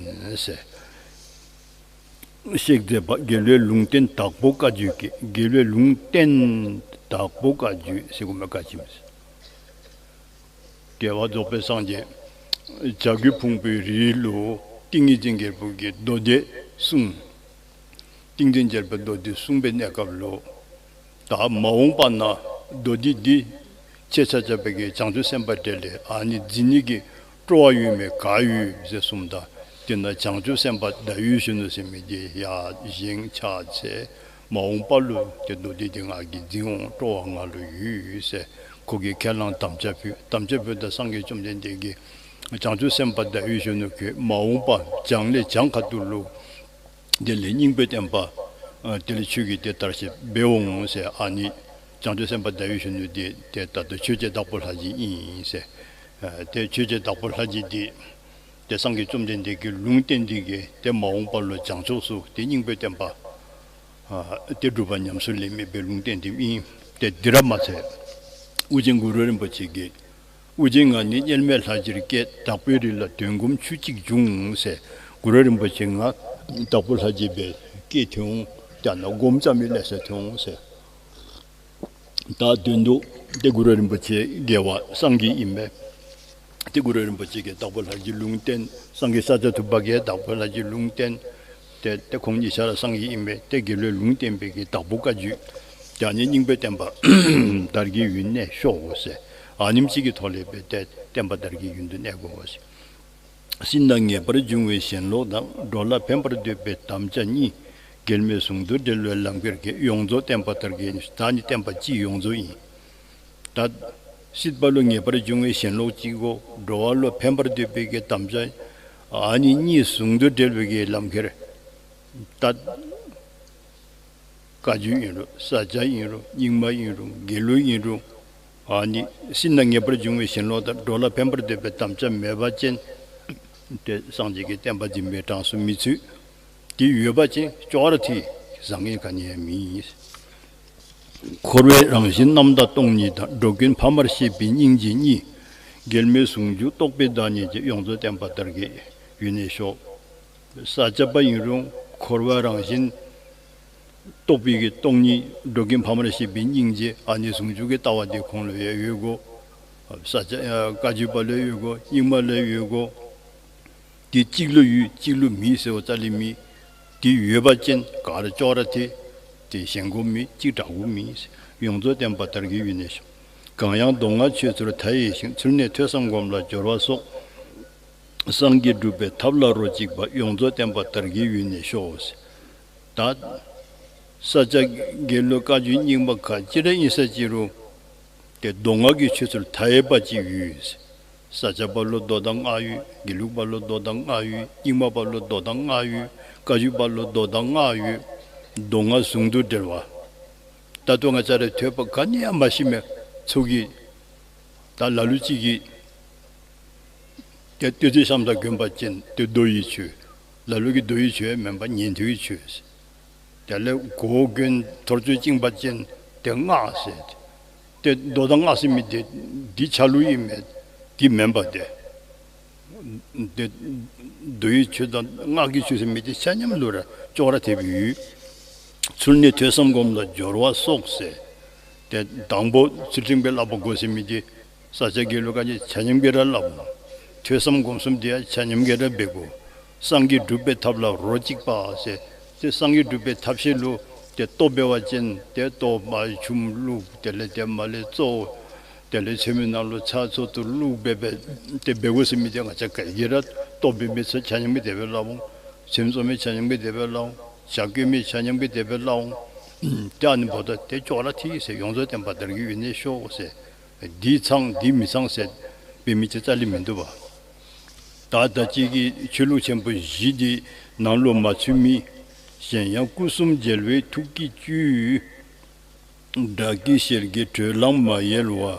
ཟེར། གཤེགས་མཛད་པ་དགེ་བློའི་ལུང་བསྟན་དྭགས་པོ་བཀའ་བརྒྱུད་ཀྱི། དགེ་བློའི་ལུང་བསྟན་དྭགས་པོ་བཀའ་བརྒྱུད་ཟེར་དགོ་མེན་བཀའ་བརྒྱུད་མེན། རྒྱལ་བ་རྫོགས་པའི་སངས་རྒྱས་བྱ་རྒོད་ཕུང་པོའི་རི་ལུ་ཏིང་ངེ་འཛིན་རྒྱལ་པོ་གིས་མདོ་སྡེ་གསུངས། ཏིང་འཛིན་རྒྱལ་པོས་མདོ་སྡེ་གསུངས་པའི་གནས་སྐབས་ལུ་ད་མ་འོངས་པ་ན་མདོ་སྡེ་འདི་ཁྱེད་ཆ་ཁྱབ་པའི་གི་བྱང་ཆུབ་སེམས་དཔའ་འབྲེལ་ལས་ཨ་ནི་འཛིན་ནི་གི་སྤྲོ་བ་ཡོད་མི་ག་ཡོད་ཟེར་གསུངམ་ད། དེ་ན་བྱང་ཆུབ་སེམས་དཔའ་ཟླ་འོད་གཞོན་ནུ་ཟེར་མི་དེ་ཡར་བཞེངས་ཕྱག་འཚལ། མ་འོངས་པ་ལུ་དེ་མདོ་སྡེ་འདི་ང་གིས་འཛིན་འོང་། སྤྲོ་བ་ང་ལུ་ཡོད་ཟེར་ཁོ་གིས་ཁས་བླངས་དམ་བཅའ་ཕུལ། དམ་བཅའ་ཕུལ་ད་སངས་རྒྱས་བཅོམ་ལྡན་འདས་ཀྱིས་བྱང་ཆུབ་སེམས་དཔའ་ཟླ་འོད་གཞོན་ནུ་ཁྱོད་མ་འོངས་པ་བྱང་ལས་བྱང་ཁ་ཐུག་ལུ་དེ་ལས་སྙིང་པོའི་བསྟན་པ་ཨ་དེ་ལས་ཆོས་ཀྱི་དེ་དར་ཞིང་འབད་འོང་ཟེར། ཨ་ནི་བྱང་ཆུབ་སེམས་དཔའ་ཟླ་འོད་གཞོན་ནུ་དེ་དེ་ད་ལྟ་ཆོས་རྗེ་དྭགས་པོ་ལྷ་རྗེ་ཨིན་ཟེར། ཨ་དེ་ཆོས་རྗེ་དྭགས་པོ་ལྷ་རྗེ་དེ་དེ་སངས་རྒྱས་བཅོམ་ལྡན་འདས་ཀྱིས་ལུང་བསྟན་འདི་གིས་དེ་མ་འོངས་པ་ལུ་བྱང་ཕྱོགས་སུ་དེ་སྙིང་པོའི་བསྟན་པ་ཨ་དེ་སྒྲུབ་པ་ཉམས་སུ་ལེན་མི་སྦེ་ལུང་བསྟན་དེ་ཨིན། དེ་འདི་ར་མ་ཚད་ཨོ་རྒྱན་གུ་རུ་རིན་པོ་ཆེ་གིས་ཨོ་རྒྱན་ང་ནི་དམྱལ་མེད་ལྷ་རྗེར་སྐྱེས། དྭགས་པོའི་རི་ལ་དོན་སྒོམ་ཆུ་གཅིག་འབྱུང་ཟེར། གུ་རུ་རིན་པོ་ཆེ་ང་དྭགས་པོ་ལྷ་རྗེ་སྦེ་སྐྱེས་ཐོན་འོང་། ད་ནཱ་སྒོམ་རྐྱབ་མི་ལེ་ཤ་ཐོན་འོང་ཟེར། ད་དོན་དུ་དེ་གུ་རུ་རིན་པོ་ཆེ་རྒྱལ་བ་སངས་རྒྱས་ཨིན་པས། དེ་གུ་རུ་རིན་པོ་ཆེ་གིས་དྭགས་པོ་ལྷ་རྗེ་ལུང་བསྟན། སངས་རྒྱས་ཤཱཀྱ་ཐུབ་པ་གིས་དྭགས་པོ་ལྷ་རྗེ་ལུང་བསྟན། དེ་དེ་ཁོང་གཉིས་ཆ་ར་སངས་རྒྱས་ཨིན་པས། དེ་དགེ་བློའི་ལུང་བསྟན་པའི་གི་དྭགས་པོ་བཀའ་བརྒྱུད། ད་ནི་སྙིང་པོའི་བསྟན་པ་དར་གྱི་ཡུན་གནས་ཤོག་ཟེར། ཨ་ནེམ་ཅིག་གི་ཐོག་ལས་སྦེ་དེ་བསྟན་པ་དར་གྱི་ཡུན་དུ་གནས་དགོ་ཟེར། སྲིད་ན་ངེས་པར་འབྱུང་བའི་ཞེན་ལོག་དང་། འགྲོ་ལ་ཕན་པར་འདོད་པའི་དམ་བཅའ་གཉིས། འགལ་མེད་ཟུང་དུ་འབྲེལ་བའི་ལམ་ཁྱེར་གྱིས། ཡོངས་རྫོགས་བསྟན་པ་དར་གྱི་ཡུན། ད་ནི་བསྟན་པ་སྤྱི་ཡོངས་རྫོགས་ཨིན། ད་སྲིད་པ་ལུ་ངེས་པར་འབྱུང་བའི་ཞེན་ལོག་གཅིག་གོ། འགྲོ་བ་ལུ་ཕན་པར་འདོད་པའི་གི་དམ་བཅའ་ཨ་ནི་གཉིས་ཟུང་དུ་འབྲེལ་བའི་གི་ལམ་ཁྱེར། ད་ བཀའ་བརྒྱུད་ཡིན་རུང་ས་སྐྱ་ཡིན་རུང་རྙིང་མ་ཡིན་རུང་དགེ་ལུགས་ཡིན་རུང་། ཨ་ནི་སྲིད་ན་ངེས་པར་འབྱུང་བའི་ཞེན་ལོག་དང་འགྲོ་ལ་ཕན་པར་འདོད་པའི་དམ་བཅའ་མེད་པ་ཅན་དེ་སངས་རྒྱས་ཀྱི་བསྟན་པ་འཛིན་པའི་གྲངས་སུ་མི་ཚུད། དེ་ཡོད་པ་ཅན་ཅོག་ར་དེ་བཟང་ངན་ག་ནས་ཡང་མིན། འཁོར་བའི་རང་བཞིན་རྣམ་དག་སྟོང་ཉིད་དང་། འགྲོ་ཀུན་ཕ་མར་ཤེས་པའི་སྙིང་རྗེ་གཉིས། འགལ་མེད་ཟུང་འཇུག་རྟོགས་པའི་བདག་ཉིད་ཀྱི། ཡོངས་རྫོགས་བསྟན་པ་དར་རྒྱས་ཡུན་གནས་ཤོག། ས་སྐྱ་པ་ཡིན་རུང་འཁོར་བ་རང་བཞིན་རྟོགས་པའི་གི་སྟོང་ཉིད། འགྲོ་ཀུན་ཕ་མར་ཤེས་པའི་སྙིང་རྗེ། ཨ་ནི་ཟུང་འཇུག་གི་ལྟ་བ་དེ་ཁོང་ལ་ཡོད་ཡོད་གོ། ས་སྐྱ་བཀའ་བརྒྱུད་པ་ལ་ཡོད་གོ། རྙིང་མ་ལ་ཡོད་གོ། དེ་གཅིག་ལུ་ཡོད་གཅིག་ལུ་མེད་ཟེར་བ་རྩ་ལས་མེད། དེ་ཡོད་པ་ཅན་ག་ར་ཅོག་ར་དེ། དེ་ཞེན་དགོས་མེད། གཅིག་དྲག་དགོས་མེད། ཡོངས་རྫོགས་བསྟན་པ་དར་རྒྱས་ཡུན་གནས་ཤོག། གང་ཡང་མདོ་སྔགས་ཆོས་ཚུལ་མཐའ་ཡས་ཤིང་། ཚུལ་གནས་ཐོས་བསམ་སྒོམ་ལ་སྦྱོར་བ་སོགས། སངས་རྒྱས་སྒྲུབ་པའི་ཐབས་ལ་རོ་གཅིག་པ། ཡོངས་རྫོགས་བསྟན་པ་དར་རྒྱས་ཡུན་གནས་ཤོག། ད་ས་སྐྱ་དགེ་ལུགས་བཀའ་བརྒྱུད་རྙིང་མ་ག་ཅི་འདྲ་ཡིན་ས་ཅི་རུང་། དེ་མདོ་སྔགས་ཀྱི་ཆོས་ཚུལ་མཐའ་ཡས་པ་ཅིག་ཡོད། ས་སྐྱ་པ་ལུ་མདོ་དང་སྔགས་ཡོད། དགེ་ལུགས་པ་ལུ་མདོ་དང་སྔགས་ཡོད། རྙིང་མ་པ་ལུ་མདོ་དང་སྔགས་ཡོད། བཀའ་བརྒྱུད་པ་ལུ་མདོ་དང་སྔགས་ཡོད། མདོ་སྔགས་ཟུང་དུ་འབྲེལ་བ། ད་ལྟོ་ང་བཅས་ར་ཐོས་པ་ག་ནས་ཡང་མ་ཤེས་མེད་ཚུལ་གྱིས། ད་ལ་ལུ་གཅིག་གིས་དེ་སྟོད་ཚེ་ཤམ་ཐབས་གྱོན་པ་ཅན་དེ་མདོ་ཡི་ཆོས། ལ་ལུ་གིས་མདོ་ཡི་ཆོས་མེན་པ་ཉན་ཐོས་ཀྱི་ཆོས། དེ་ལས་གོས་གྱོན་ཐོར་ཅོག་བཅིངས་པ་ཅན་དེ་སྔགས་ཟེར། དེ་མདོ་དང་སྔགས་ཟེར་མི་དེ་འདི་ཆ་ལུགས་ཡིན་མེད་དེ་མེན་པ་དེ། དེ་མདོ་ཡི་ཆོས་དང་སྔགས་ཀྱི་ཆོས་ཟེར་མི་དེ་ཆ་མཉམ་ལུ་ར་ཅོག་ར་འཐདཔ་ཡོད། ཚུལ་གནས་ཐོས་བསམ་སྒོམ་ལ་སྦྱོར་བ་སོགས་ཟེར། དེ་དང་པོ་ཚུལ་ཁྲིམས་ཀྱི་བསླབ་པ་དགོ་ཟེར་མི་དེ་ས་སྐྱ་དགེ་ལུགས་བཀའ་བརྒྱུད་ཆ་མཉམ་གྱིས་ར་བསླབ་དགོ། ཐོས་བསམ་སྒོམ་གསུམ་དེ་ཡང་ཆ་མཉམ་གྱིས་ར་འབད་དགོ། སངས་རྒྱས་སྒྲུབ་པའི་ཐབས་ལ་རོ་གཅིག་པ་ཟེར། དེ་སངས་རྒྱས་སྒྲུབ་པའི་ཐབས་ཤེས་ལུ་དེ་ལྟོ་འབད་བ་ཅིན་དེ་ལྟོ་མར་ཆུམ་བླུག། དེ་ལས་དེ་མར་ལས་བཙོ། དེ་ལས་ཚོད་མའི་ནང་ལུ་ཆ་ཚོད་དུ་བླུག་འབད་འབད་དེ་འབད་དགོ་ཟེར་མི་དེ་ང་བཅས་ག་གིས་ར་ལྟོ་འབད་མི་ཚུ་ཆ་མཉམ་གྱིས་དེ་སྦེ་སླབ་འོང་། ཚོད་བཙོ་མི་ཆ་མཉམ་གྱིས་དེ་སྦེ་སླབ་འོང་། ཇ་བསྐོལ་མི་ཆ་མཉམ་གྱིས་དེ་སྦེ་སླབ་འོང་། དེ་ཨ་ནི་འབདཝ་ད་དེ་ཅོག་ར་འཐད་ཟེར། ཡོངས་རྫོགས་བསྟན་པ་དར་རྒྱས་ཡུན་གནས་ཤོག་ཟེར། འདི་ཚང་འདི་མི་ཚང་ཟེར་འབད་མི་དེ་རྩ་ལས་མིན་འདུག་པ། ད་ད་ཅི་གི་ཆོས་ལུགས་ཆེན་པོ་བཞི་འདི་ནང་ལུ་མ་ཚུད་མི། གཞན་ཡང་སྐུ་གསུམ་རྒྱལ་བའི་ཐུགས་ཀྱི་བཅུད། སྒྲ་སྐད་ཞལ་གྱི་དྲོད་རླངས་མ་ཡལ་བ།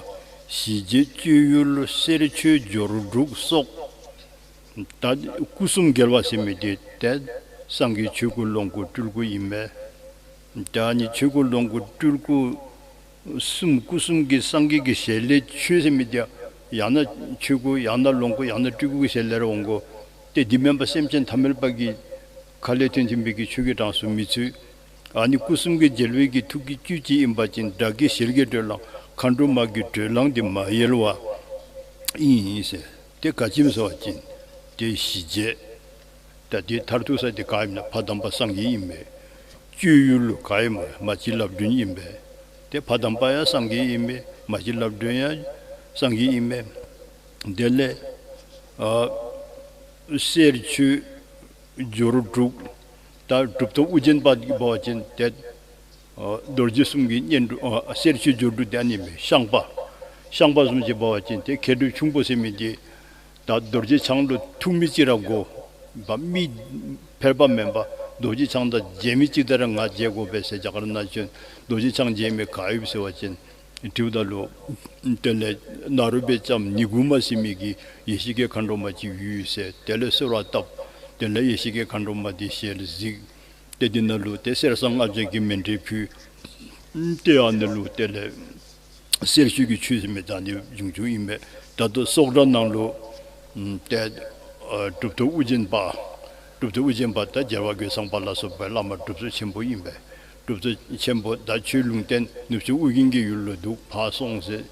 ཞི་བྱེད་སྤྱོད་ཡུལ་གསེར་ཆོས་སྦྱོར་དྲུག་སོགས། ད་སྐུ་གསུམ་རྒྱལ་བ་ཟེར་མི་དེ་ཏེ་སངས་རྒྱས་ཆོས་སྐུ་ལོངས་སྐུ་སྤྲུལ་སྐུ་ཨིན་པས། ད་ནི་ཆོས་སྐུ་ལོངས་སྐུ་སྤྲུལ་སྐུ་གསུམ་སྐུ་གསུམ་གྱི་སངས་རྒྱས་ཀྱི་ཞལ་ལས་ཆོས་ཟེར་མི་དེ་ཡང་ན་ཆོས་སྐུ་ཡང་ན་ལོངས་སྐུ་ཡང་ན་སྤྲུལ་སྐུ་གི་ཞལ་ལས་ར་འོང་དགོ། ཏེ་འདི་མེན་པ་སེམས་ཅན་ཐ་མལ་པ་གི་ཁ་ལས་ཐོན་ཐོན་པའི་གི་ཆོས་ཀྱི་གྲངས་སུ་མི་ཚུད། ཨ་ནི་སྐུ་གསུམ་གྱི་རྒྱལ་བའི་གི་ཐུགས་ཀྱི་བཅུད་ཅིག་ཨིན་པ་ཅིན་སྒྲ་སྐད་ཞལ་གྱི་དྲོད་རླངས་མཁའ་འགྲོ་མ་གི་དྲོད་རླངས་དེ་མ་ཡལ་བ་ཨིན་ཟེར། དེ་ག་ཅི་སྨོ་ཟེར་བ་ཅིན་དེ་ཞི་བྱེད། ད་དེ་མཐར་ཐུག་ས་དེ་ག་ཨིན་ན་ཕ་དམ་པ་སངས་རྒྱས་ཨིན་པས། སྤྱོད་ཡུལ་ལུ་ག་ཨིན་ན་མ་གཅིག་ལབ་སྒྲོན་ཨིན་པས། དེ་ཕ་དམ་པ་ཡང་སངས་རྒྱས་ཨིན་པས། མ་གཅིག་ལབ་སྒྲོན་ཡང་སངས་རྒྱས་ཨིན་པས། དེ་ལས་ཨ་གསེར་ཆོས་སྦྱོར་དྲུག། ད་གྲུབ་ཐོབ་ཨོ་རྒྱན་པ་འབད་བ་ཅིན་དེ་ཨ་རྡོ་རྗེ་གསུམ་གྱི་བསྙེན་སྒྲུབ་ཨ་གསེར་ཆོས་སྦྱོར་དྲུག་དེ་ཨ་ནི་མས། ཤངས་པ། ཤངས་པ་བཟུམ་ཅིག་འབད་བ་ཅིན་དེ་མཁས་གྲུབ་ཆུང་པོ་ཟེར་མི་དེ་ད་རྡོ་རྗེ་འཆང་ལུ་ཐུགས་མི་གཅིག་ར་དགོ། བ་མི་ཕལ་པ་མེན་པ་རྡོ་རྗེ་འཆང་དང་མཇལ་མི་གཅིག་དང་ར་ང་མཇལ་དགོ་པས་ཟེར། རྒྱ་གར་ནང་བྱོན་རྡོ་རྗེ་འཆང་མཇལ་མི་ག་ཡོད་ཟེར་བ་ཅིན་དྲིཝ་ད་ལུ་དེ་ལས་ནཱ་རོ་པའི་ལྕམ་ནི་གུ་མ་ཟེར་མི་གི་ཡེ་ཤེས་ཀྱི་མཁའ་འགྲོ་མ་ཅིག་ཡོད་ཟེར། དེ་ལས་གསོལ་བ་བཏབ། དེ་ལས་ཡེ་ཤེས་ཀྱི་མཁའ་འགྲོ་མ་དེ་ཞལ་གཟིགས། ཏེ་འདི་ནང་ལུ་ཏེ་གསེར་སྲང་ལྔ་བརྒྱ་གི་མཎྜལ་ཕུལ། ཏེ་ཨ་ནི་ལུ་དེ་ལས་གསེར་ཆོས་ཀྱི་ཆོས་ཟེར་མི་ད་ནི་བྱུང་བྱུངམ་ཨིན་པས། ད་ལྟོ་སོག་སྒྲ་ནང་ལུ་ཏེ་ཨ་གྲུབ་ཐོབ་ཨོ་རྒྱན་པ། གྲུབ་ཐོབ་ཨོ་རྒྱན་པ་ད་རྒྱལ་བ་རྒོད་ཚང་པ་ལ་སོགས་པའི་བླ་མ་གྲུབ་ཐོབ་ཆེན་པོ་ཨིན་པས། གྲུབ་ཐོབ་ཆེན་པོ་ད་ཆོས་ལུང་བསྟན་ནུབ་ཕྱོགས་ཨོ་རྒྱན་གྱི་ཡུལ་ལུ་འདུག་ཕར་སོང་ཟེར།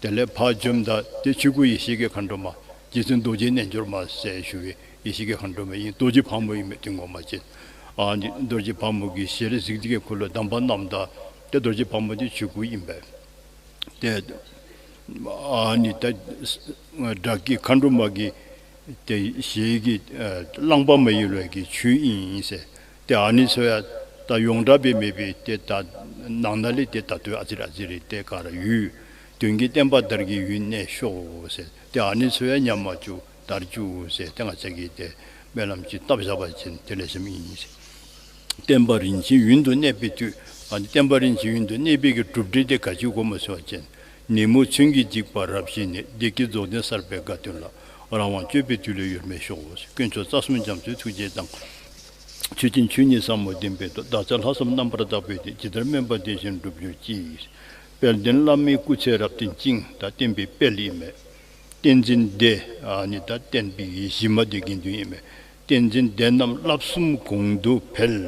དེ་ལས་ཕར་འབྱོནམ་ད་ཏེ་ཆོས་སྐུ་ཡེ་ཤེས་ཀྱི་མཁའ་འགྲོ་མ། རྗེ་བཙུན་རྡོ་རྗེ་རྣལ་འབྱོར་མ་ཟེར་ཞུ་བའི་ཡེ་ཤེས་ཀྱི་མཁའ་འགྲོ་མ་ཨིན། རྡོ་རྗེ་ཕག་མོ་ཨིན་མས་དེ་ངོ་མ་ཅིག། ཨ་ནི་རྡོ་རྗེ་ཕག་མོ་གི་ཞལ་གཟིགས་ཏེ་གི་ཁོ་ལུ་གདམས་པ་གནངམ་ད་ཏེ་རྡོ་རྗེ་ཕག་མོ་དེ་ཆོས་སྐུ་ཨིན་པས། ཏེ་ཨ་ནི་ད་སྒྲ་སྐད་མཁའ་འགྲོ་མ་གི་ཏེ་ཞལ་གྱི་རླངས་པ་མ་ཡལ་བའི་གི་ཆོས་ཨིན་ཟེར། ཏེ་ཨ་ནི་ཚུ་ཡང་ད་ཡོངས་གྲགས་སྦེ་མེད་པའི་ཏེ་ད་ནང་ན་ལས་ཏེ་ད་ལྟོ་ཨ་ཙི་རེ་ཨ་ཙི་རེ་ཏེ་ག་ར་ཡོད། དོན་གྱི་བསྟན་པ་དར་རྒྱས་ཡུན་གནས་ཤོག་ཟེར། ཏེ་ཨ་ནི་ཚུ་ཡང་ཉམས་མ་བཅུག་དར་བཅུག་ཟེར་ཏེ་ང་བཅས་ཀྱིས་ཏེ་སྨོན་ལམ་ཅིག་བཏབ་བཞག་པ་ཅིན་དེ་ལེགས་ཤོམ་ཨིན་ཟེར། བསྟན་པ་རིན་ཆེན་ཡུན་དུ་གནས་པའི་མཐུས། ཨ་ནི་བསྟན་པ་རིན་ཆེན་ཡུན་དུ་གནས་པའི་གི་གྲུབ་འབྲས་དེ་ག་ཅིག་དགོངས་པ་ཟེར་བ་ཅན། ནད་མུག་མཚོན་གྱིས་འཇིགས་པ་རབ་ཞི་ནས། བདེ་སྐྱིད་རྫོགས་ལྡན་གསར་པའི་དགའ་སྟོན་ལ། རང་དབང་སྤྱོད་པའི་དུས་ལ་ཡོལ་མེད་ཤོག། དཀོན་མཆོག་རྩ་གསུམ་རྒྱ་མཚོའི་ཐུགས་རྗེ་དང་། མཆོད་སྤྱན་ཆོས་ཉིད་ཟབ་མོ་ལྡན་པའི་ཚོགས། བདག་ཅག་ལྷག་བསམ་རྣམ་པར་དག་པའི་སྟེང་། ཇི་ལྟར་སྨོན་པ་དེ་བཞིན་འགྲུབ་གྱུར་ཅིག། དཔལ་ལྡན་བླ་མའི་སྐུ་ཚེ་རབ་བརྟན་ཅིང་། ད་བསྟན་པའི་དཔལ་ཡིན་མས། བསྟན་འཛིན་སྡེ། ཨ་ནི་ད་བསྟན་པའི་གཞི་མ་དེ་དགེ་འདུན་ཡིན་མས། བསྟན་འཛིན་སྡེ་རྣམས་བསླབ་གསུམ་གོང་དུ་འཕེལ།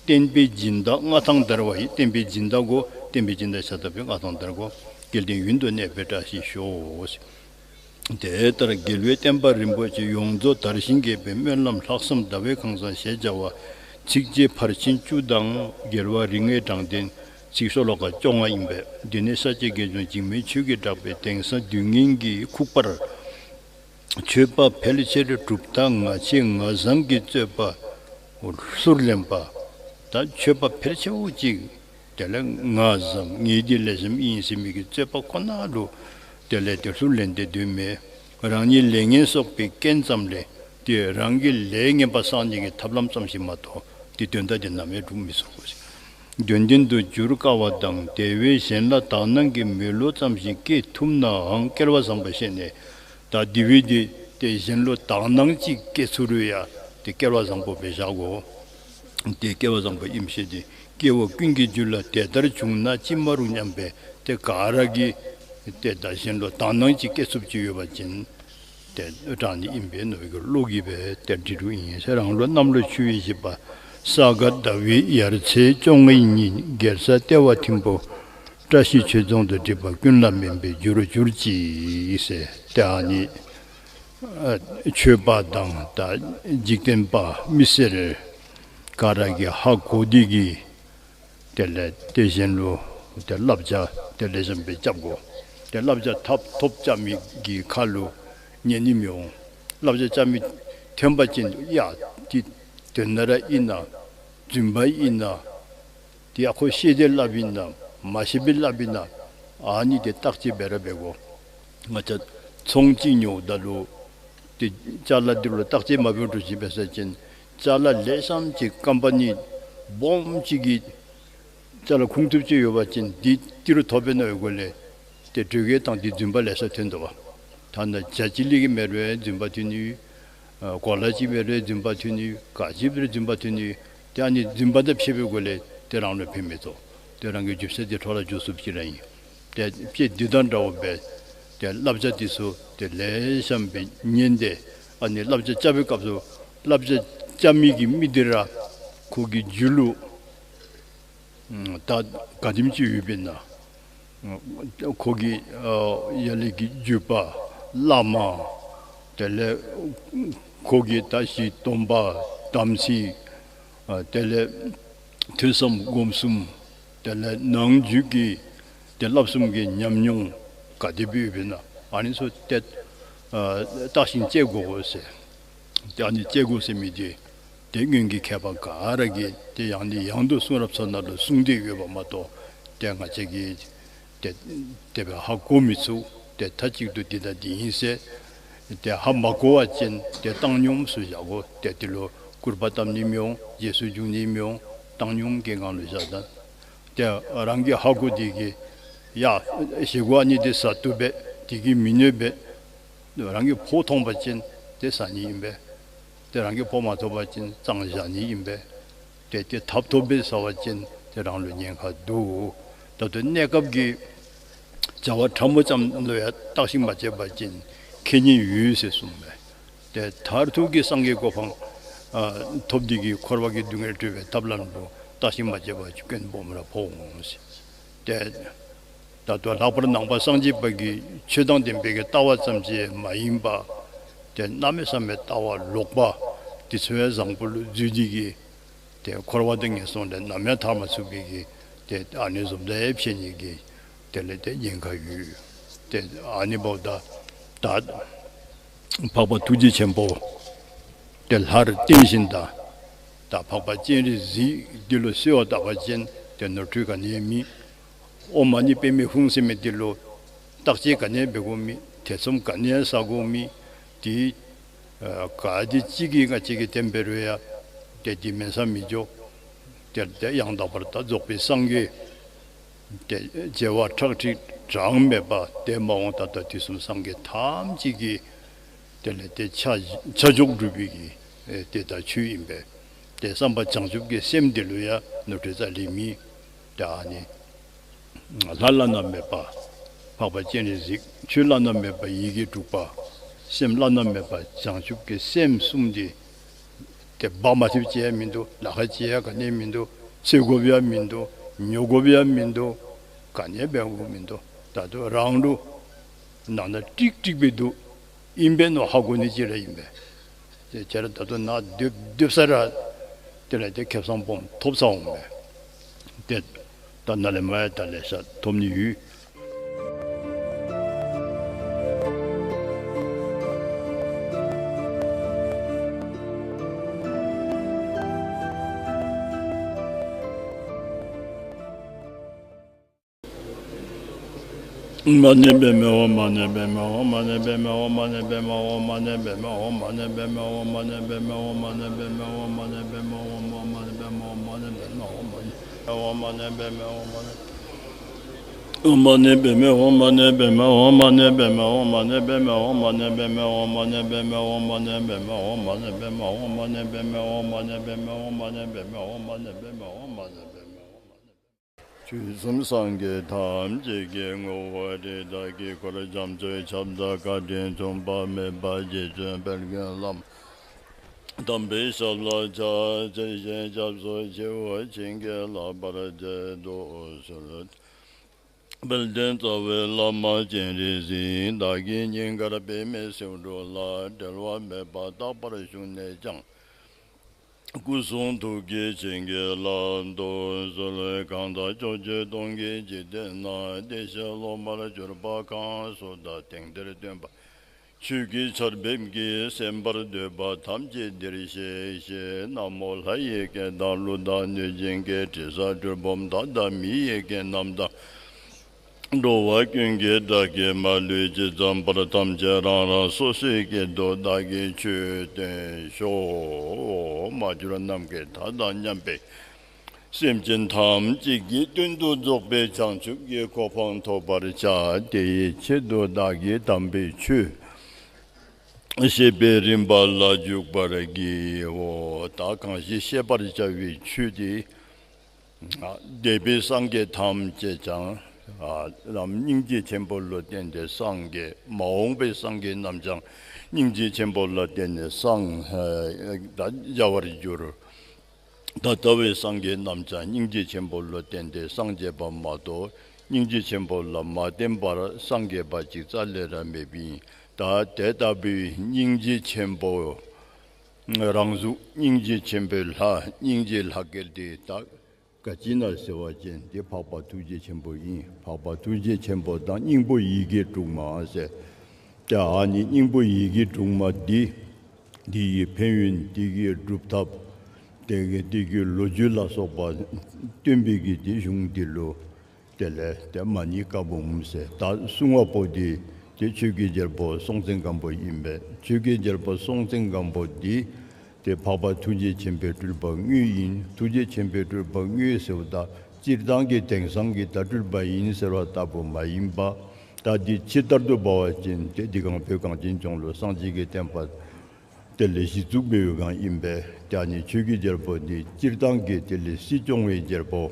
བསྟན་པའི་སྦྱིན་བདག་མངའ་ཐང་དར་བ་ཡི། བསྟན་པའི་སྦྱིན་བདག་གོ། བསྟན་པའི་སྦྱིན་བདག་བྱ་ཐབས་པའི་མངའ་ཐང་དར་གོ། སྐལ་ལྡན་ཡུན་དུ་གནས་པའི་བཀྲ་ཤིས་ཤོག། དེ་ལྟར་རྒྱལ་བའི་བསྟན་པ་རིན་པོ་ཆེ་ཡོངས་རྫོགས་དར་ཞིང་རྒྱས་པའི་སྨོན་ལམ་ལྷག་བསམ་ཟླ་བའི་ཁང་བཟང་ཞེས་བྱ་བ། ཚིགས་བཅད་ཕར་ཕྱིན་བཅུ་དང་རྒྱལ་བ་རིགས་ལྔའི་དྲང་བདེན། ཚིག་ཤོ་ལོ་ཀ་བཅོ་ལྔ་ཡིན་པས། འདི་ནི་ས་སྐྱ་དགེ་སྦྱོང་འཇིགས་མེད་ཆོས་ཀྱི་གྲགས་པའི་དེང་སང་དུས་ངན་གྱི་ཁུག་པར། མཆོད་པ་ཕལ་ཆེར་གྲུབ་མཐའ་ང་ཆེ་ང་བཟང་གི་རྩོད་པ་ལྷུར་ལེན་པ། ད་མཆོད་པ་ཕལ་ཆེ་བོ་ཅིག་དེ་ལས་ང་བཟང་ངེད་འདི་ལས་གཞན་ཡིན་ཟེར་མི་གི་རྩོད་པ་ཁོ་ན་ལུ་དེ་ལས་དེ་ལྷུར་ལེན་ཏེ་སྡོད་མེད། རང་ཉིད་ལས་ངན་གསོག་པའི་རྐྱེན་ཙམ་ལས་དེ་རང་གི་ལས་ངན་པ་བསགས་ནི་གི་ཐབས་ལམ་ཙམ་ཞིག་མ་གཏོགས་དེ་དོན་དག་དེ་ནམ་ཡང་སྒྲུབ་མི་ཚུགས། དོན་ལྡན་དུ་འགྱུར་དཀའ་བ་དང་དེ་བས་གཞན་ལ་དག་སྣང་གི་མེ་ལོང་ཙམ་ཞིག་སྐྱེ་ཐུབ་ནའང་སྐལ་བ་བཟང་པོ་ཞེས་ནས། ད་དེ་བས་དེ་དེ་གཞན་ལུ་དག་སྣང་ཅིག་སྐྱེ་ཚུགས་རུང་ཡ་དེ་སྐལ་བ་བཟང་པོ་སྦེ་བཞག་གོ། དེ་སྐལ་བ་བཟང་པོ་ཨིནམ་ཤེས་ཏེ། སྐྱེ་བོ་ཀུན་གྱི་རྒྱུད་ལ་དེ་ལྟར་བྱུང་ན་ཅི་མ་རུང་སྙམ་པའི་དེ་ག་ར་གིས་དེ་ད་གཞན་ལུ་དག་སྣང་ཅིག་སྐྱེ་ཚུགསཔ་ཅིག་ཡོད་པ་ཅིན། དེ་དྲང་ནི་ཨིན་པས་ནོ་གི་བློ་གིས་སྦེ་དེ་འདྲི་རུ་ཡིན་ཟེར། རང་ལུགས་གནམ་ལོ་ཆུ་བོའི་བཞི་པ། ས་ག་ཟླ་བའི་ཡར་ཚེས་བཅོ་ལྔའི་ཉིན་རྒྱལ་ས་ལྟེ་བ་ཐིམ་ཕུ། བཀྲ་ཤིས་ཆོས་རྫོང་དུ་སྒྲིབ་པ་ཀུན་ལ་སྨན་པའི་རྒྱུ་རུ་གྱུར་ཅིག་ཟེར། དེ་ཨ་ནི་ཨ་ཆོས་པ་དང་ད་འཇིག་རྟེན་པ་མི་སེར་ག་ར་གིས་ཧ་གོ་དེ་གིས། དེ་ལས་དེ་བཞིན་ལུ་དེ་བསླབ་བྱ་དེ་ལས་གཞན་པའི་རྐྱབ་དགོ། དེ་བསླབ་བྱ་ཐབ་ཐོབ་རྐྱབ་མི་གི་ཁ་ལུ་ཉན་ནི་མི་འོང་། བསླབ་བྱ་རྐྱབ་མི་ཐོན་པ་ཅིན་ཡ་དེ་དོན་ན་ར་ཨིན་ན་རྫུན་པ་ཨིན་ན་དེ་ཡ་ཁོ་ཤེས་ཏེ་བསླབ་ཨིན་ན་མ་ཤེས་པའི་བསླབ་ཨིན་ན་ཨ་ནི་དེ་བརྟག་དཔྱད་འབད་ར་འབད་དགོ། ང་བཅས་ཚོང་གཅིག་ཉོཝ་ད་ལུ་དེ་ཅ་ལ་འདི་ལུ་བརྟག་དཔྱད་མ་འབད་འགྲོ་ཅིག་འབད་ས་ཅིན་ཅ་ལ་ལེགས་ཤོམ་ཅིག་ཀམ་པ་ནི་སྦོམ་ཅིག་གི་ཅ་ལ་ཁུངས་ཐུབ་ཅིག་ཡོད་པ་ཅིན་འདི་ཏི་རུ་ཐོབ་པའི་ནང་ཡོད་དགོ་ལས། དེ་སྤྲོད་མཁན་དང་འདི་རྫུན་པ་ལེ་ཤ་ཐོན་འདུག་པ། ཐ་ན་ཇ་ཅི་ལི་གི་མེད་རུང་རྫུན་པ་ཐོན་ནི་ཡོད། གོ་ལ་ཅིག་མེད་རུང་རྫུན་པ་ཐོན་ནི་ཡོད། ག་ཅི་མེད་རུང་རྫུན་པ་ཐོན་ནི་ཡོད། དེ་ཨ་ནི་རྫུན་པ་དང་ཕྱད་པའི་སྒོ་ལས་དེ་རང་ལུ་ཕན་མི་ཐོགས། དེ་རང་གི་རྒྱུ་ཆ་དེ་འཕྲོ་བརླག་འགྱོ་ཚུགསཔ་ཅིག་ར་ཨིན། དེ་དཔེ་འདི་དང་འདྲཝ་སྦེ་དེ་བསླབ་བྱ་དེ་ཚུ་དེ་ལེགས་ཤོམ་སྦེ་ཉན་ཏེ་ཨ་ནི་བསླབ་བྱ་རྐྱབ་པའི་སྐབས་སུ་བསླབ་བྱ་རྐྱབ་མི་གི་མི་དེ་ར་ཁོ་གི་རྒྱུད་ལུ་ད་ག་དེམ་ཅིག་ཡོད་པས་ན། ཁོ་གི་ཡ་ལས་ཀྱི་བརྒྱུད་པ་བླ་མ། དེ་ལས་ཁོ་གི་ད་ཞིག་སྡོམ་པ་དམ་ཚིག། དེ་ལས་ཐོས་བསམ་སྒོམ་གསུམ། དེ་ལས་ནང་རྒྱུད་ཀྱི་དེ་བསླབ་གསུམ་གྱི་ཉམས་མྱོང་ག་དེ་སྦེ་ཡོད་པས་ན་ཨ་ནི་ཚུ་དེ་བརྟག་ཅིང་དཔྱད་དགོ་ཟེར། དེ་ཨ་ནི་དཔྱད་དགོ་ཟེར་མི་དེ། དེ་སྔོན་གྱི་མཁས་པ་ག་ར་གིས་དེ་ཡང་ནས་ཡང་དུ་གསུང་རབ་ཚོ་ནང་ལུ་གསུངས་ཏེ་ཡོད་པ་མ་གཏོགས་དེ་ང་བཅས་ཀྱིས་དེ་དེ་སྦེ་ཧ་གོ་མི་ཚུགས། དེ་མཐའ་གཅིག་ཏུ་འདི་དང་འདི་ཨིན་ཟེར་དེ་ཧ་མ་གོ་བ་ཅིན་དེ་བཏང་སྙོམས་སུ་བཞག་དགོ། དེ་དེ་ལུ་སྐུར་པ་བཏབ་ནི་མི་འོང་། རྗེས་སུ་འཇུག་ནི་མི་འོང་། བཏང་སྙོམས་ཀྱི་ངང་ལུ་བཞག་ད། དེ་རང་གིས་ཧ་གོ་དེ་གིས་ཡ་ཞེ་གོ་ཨ་ནི་དེ་ཟ་བཏུབ་པས། དེ་གིས་མི་གནོད་པས། རང་གིས་ཕོ་མཐོང་པ་ཅིན་དེ་ཟ་ནི་ཨིན་པས། དེ་རང་གིས་ཕོ་མ་མཐོང་པ་ཅིན་གཙང་བཞག་ནི་ཨིན་པས། དེ་དེ་ཐབ་ཐོབ་སྦེ་ཟ་བ་ཅིན་དེ་རང་ལུ་ཉེན་ཁ་འདུག། ད་ལྟོ་གནས་སྐབས་ཀྱི་བྱ་བ་ཕྲ་མོ་ཙམ་ལུ་ཡང་བརྟག་ཞིབ་མ་བྱས་པ་ཅིན་ཁེ་ཉེན་ཡོད་ཟེར་གསུངས་པས། དེ་མཐར་ཐུག་གི་སངས་རྒྱས་གོ་འཕང་ཐོབ་འདི་གི་འཁོར་བ་གི་སྡུག་བསྔལ་སྒྲོལ་བའི་ཐབས་ལམ་ལུ་བརྟག་ཞིབ་མ་བྱས་པ་ཅིན་སྐྱོན་སྦོམ་ར་ཕོག་འོང་ཟེར། དེ་ད་ལྟོ་ལྷག་པར་ནང་པ་སངས་རྒྱས་པ་གི་ཆོས་དང་ལྡན་པའི་གི་ལྟ་བ་ཙམ་ཅིག་མ་ཡིན་པ། དེ་གནམ་མེད་ས་མེད་ལྟ་བ་ལོག་པ་དེ་ཚུ་ཡང་བཟང་པོ་ལུ་འཛུལ་འདི་གི་དེ་འཁོར་བ་དང་ངན་སོང་ལས་ནམ་ཡང་ཐར་མ་ཚུགས་པའི་གི་དེ་ཨ་ནི་བཟུམ་དེ་ཕྱད་ནི་གི་དེ་ལས་དེ་ཉེན་ཁ་ཡོད། དེ་ཨ་ནི་འབདཝ་ད་ད་འཕགས་པ་ཐུགས་རྗེ་ཆེན་པོ་དེ་ལྷར་བརྟེན་བཞིན་དང་ད་འཕགས་པ་སྤྱན་རས་གཟིགས་འདི་ལུ་གསོལ་བ་བཏབ་པ་ཅིན་དེ་ནོར་འཁྲུལ་ག་ནི་ཡང་མེད། ཨོཾ་མ་ཎི་པདྨེ་ཧཱུྃ་ཟེར་མི་འདི་ལུ་བརྟག་དཔྱད་ག་ནི་ཡང་འབད་དགོཔ་མེད། ཐེ་ཚོམ་ག་ནི་ཡང་ཟ་དགོཔ་མེད། དེ་ག་དེ་ཅིག་གིས་ང་བཅས་ཀྱིས་བསྟན་འབད་རུང་ཡང་དེ་དེ་མེན་ས་མི་འགྱོ། དེར་དེ་ཡང་དག་པར་ད་རྫོགས་པའི་སངས་རྒྱས་དེ་བྱེ་བ་ཁྲག་ཁྲིག་གྲངས་མེད་པ་དེ་མ་འོངས་ད་ལྟ་དུས་གསུམ་སངས་རྒྱས་ཐམས་ཅད་ཀྱི་དེ་ལས་དེ་ཆ་ཆ་འཇོག་སྒྲུབ་པའི་གི་དེ་ད་ཆོས་ཡིན་པས། དེ་བསམ་པ་བྱང་ཆུབ་ཀྱི་སེམས་དེ་ལུ་ཡང་ནོར་འཁྲུལ་རྩ་ལས་མེད། དེ་ཨ་ནི། ལྷ་བླ་ན་མེད་པ། འཕགས་པ་སྤྱན་རས་གཟིགས། ཆོས་བླ་ན་མེད་པ་ཡི་གེ་དྲུག་པ། སེམས་བླ་ན་མེད་པ་བྱང་ཆུབ་ཀྱི་སེམས་གསུམ་དེ། དེ་སྦ་མ་ཐེབས་བྱེད་ཡ་མི་འདུག། ལ་ཁ་བྱེད་ཡ་ག་ནས་མི་འདུག། འཚོལ་དགོས་ཡ་མི་འདུག། ཉོ་དགོས་ཡ་མི་འདུག། ག་ནས་འབད་དགོས་མི་འདུག། ད་དུང་རང་ལུ་ནང་ན་ཀྲིག་ཀྲིག་པའི་འདུག། ཨིན་པས་ནོ་ཧ་གོ་ནི་ཅི་ར་ཨིན་པས། དེ་ཁྱེད་ར་ད་དུང་ན་སྡོད་སྡོད་ས་ར། དེ་ལས་དེ་ཁེ་བཟང་སྦོམ་ཐོབ་ས་འོང་མས། དེ་ད་ན་ལས་མ་ཡ་ད་ལས་ཤ་ཐོབ་ནི་ཡོད། དུས་གསུམ་སངས་རྒྱས་ཐམས་ཅད་ཀྱི་ངོ་བོ་རིགས་བདག་གི་འཁོར། བྱམས་ཆོས་ཁྱབ་བདག་བཀའ་དྲིན་མཚུངས་པ་མེད་པ། རྗེ་བཙུན་དཔལ་ལྡན་བླ་མ་དམ་པའི་ཞབས་ལ་ཕྱག་འཚལ་ཞིང་སྐྱབས་སུ་མཆིའོ། བྱིན་གྱིས་བརླབ་པར་མཛད་དུ་གསོལ། དཔལ་ལྡན་རྩ་བའི་བླ་མ་སྤྱན་རས་གཟིགས། བདག་གི་སྙིང་གར་པདྨའི་སེའུ་འབྲུ་ལ། འབྲལ་བ་མེད་པར་རྟག་པར་བཞུགས་ནས་ཀྱང་། སྐུ་གསུང་ཐུགས་ཀྱི་བྱིན་གྱིས་བརླབ་ཏུ་གསོལ། གང་དག་ཕྱོགས་བཅུ་སྟོང་གི་འཇིག་རྟེན་ན། བདེ་གཤེགས་སློབ་མར་གྱུར་པ་གང་སུ་དག། དེང་འདིར་སྟོན་པ་ཆོས་ཀྱི་ཆར་འབེབས་ཀྱིས། གསན་པར་འདོད་པ་ཐམས་ཅད་འདིར་གཤེགས་ཤིག། ན་མོ། ལྷ་ཡི་སྐད་དང་ཀླུ་དང་གནོད་སྦྱིན་སྐད། དྲི་ཟ་གྲུལ་བུམ་དག་དང་མི་ཡི་སྐད་རྣམས་དང་། འགྲོ་བ་ཀུན་གྱི་སྒྲ་སྐད་མ་ལུས་ཇི་ཙམ་པར། ཐམས་ཅད་རང་རང་སོ་སོའི་སྐད་དུ་བདག་གིས་ཆོས་བསྟན་ཞོག། མ་གྱུར་ནམ་མཁའི་མཐའ་དང་མཉམ་པའི་སེམས་ཅན་ཐམས་ཅད་ཀྱི་དོན་དུ་རྫོགས་པའི་བྱང་ཆུབ་ཀྱི་གོ་འཕང་ཐོབ་པར་བྱ། དེ་ཡི་ཆེད་དུ་བདག་གིས་དམ་པའི་ཆོས་བཤད་པའི་རིམ་པ་ལ་འཇུག་པར་བགྱིའོ། ད་གང་ཞིག་བཤད་པར་བྱ་བའི་ཆོས་དེ། འདས་པའི་སངས་རྒྱས་ཐམས་ཅད་ཀྱང་། ནམ་སྙིང་རྗེ་ཆེན་པོ་ལ་བརྟེན་ཏེ་སངས་རྒྱས། མ་འོངས་པའི་སངས་རྒྱས་རྣམས་ཀྱང་སྙིང་རྗེ་ཆེན་པོ་ལ་བརྟེན་ནས་སངས་ད་བྱ་བར་འགྱུར། ད་ལྟ་བའི་སངས་རྒྱས་རྣམས་ཀྱང་སྙིང་རྗེ་ཆེན་པོ་ལ་བརྟེན་ཏེ་སངས་རྒྱས་པ་མ་གཏོགས། སྙིང་རྗེ་ཆེན་པོ་ལ་མ་བརྟེན་པར་སངས་རྒྱས་པ་ཅིག་རྩ་ལས་ར་མེད་པ་ཡིན། ད་དེ་ལྟ་བུའི་སྙིང་རྗེ་ཆེན་པོ། རང་གཟུགས་སྙིང་རྗེ་ཆེན་པོའི་ལྷ། སྙིང་རྗེའི་ལྷ་སྐལ་དེ་དག་ག་ཅི་ན་ཟེར་བ་ཅན་དེ་འཕགས་པ་ཐུགས་རྗེ་ཆེན་པོ་ཡིན། འཕགས་པ་ཐུགས་རྗེ་ཆེན་པོ་དང་སྙིང་པོ་ཡི་གེ་དྲུག་མ་ཟེར། ད་ཨ་ནི་སྙིང་པོ་ཡི་གེ་དྲུག་མ་འདི། འདི་ཡི་ཕན་ཡོན། འདི་གི་སྒྲུབ་ཐབས། དེ་གི་འདི་གི་ལོ་རྒྱུས་ལ་སོགས་པ་སྟོན་པའི་གི་དེ་གཞུང་འདི་ལུ། དེ་ལས་དེ་མ་ཎི་བཀའ་འབུམ་ཟེར། ད་གསུང་བ་པོ་འདི་དེ་ཆོས་ཀྱི་རྒྱལ་པོ་སྲོང་བཙན་སྒམ་པོ་ཡིན་པས། ཆོས་ཀྱི་རྒྱལ་པོ་སྲོང་བཙན་སྒམ་པོ་འདི་དེ་འཕགས་པ་ཐུགས་རྗེ་ཆེན་པོའི་སྤྲུལ་པ་དངོས་ཡིན། ཐུགས་རྗེ་ཆེན་པོའི་སྤྲུལ་པ་དངོས་ཟེར་བ་ད་སྤྱིར་བཏང་གི་དེང་སང་གི་ད་སྤྲུལ་པ་ཡིན་ཟེར་བ་ལྟ་བུ་མ་ཡིན་པ། ད་འདི་ཕྱི་ལྟར་དུ་འབད་བ་ཅིན་དེ་འདི་གང་བོད་གངས་ཅན་ལྗོངས་ལུ་སངས་རྒྱས་ཀྱི་བསྟན་པ་དེ་ལས་གཞི་བཙུགས་འབད་བའི་སྒང་ཨིན་པས། ད་ནི་ཆོས་ཀྱི་རྒྱལ་པོ་འདི་སྤྱིར་བཏང་གི་དེ་ལས་སྲིད་སྐྱོང་བའི་རྒྱལ་པོ།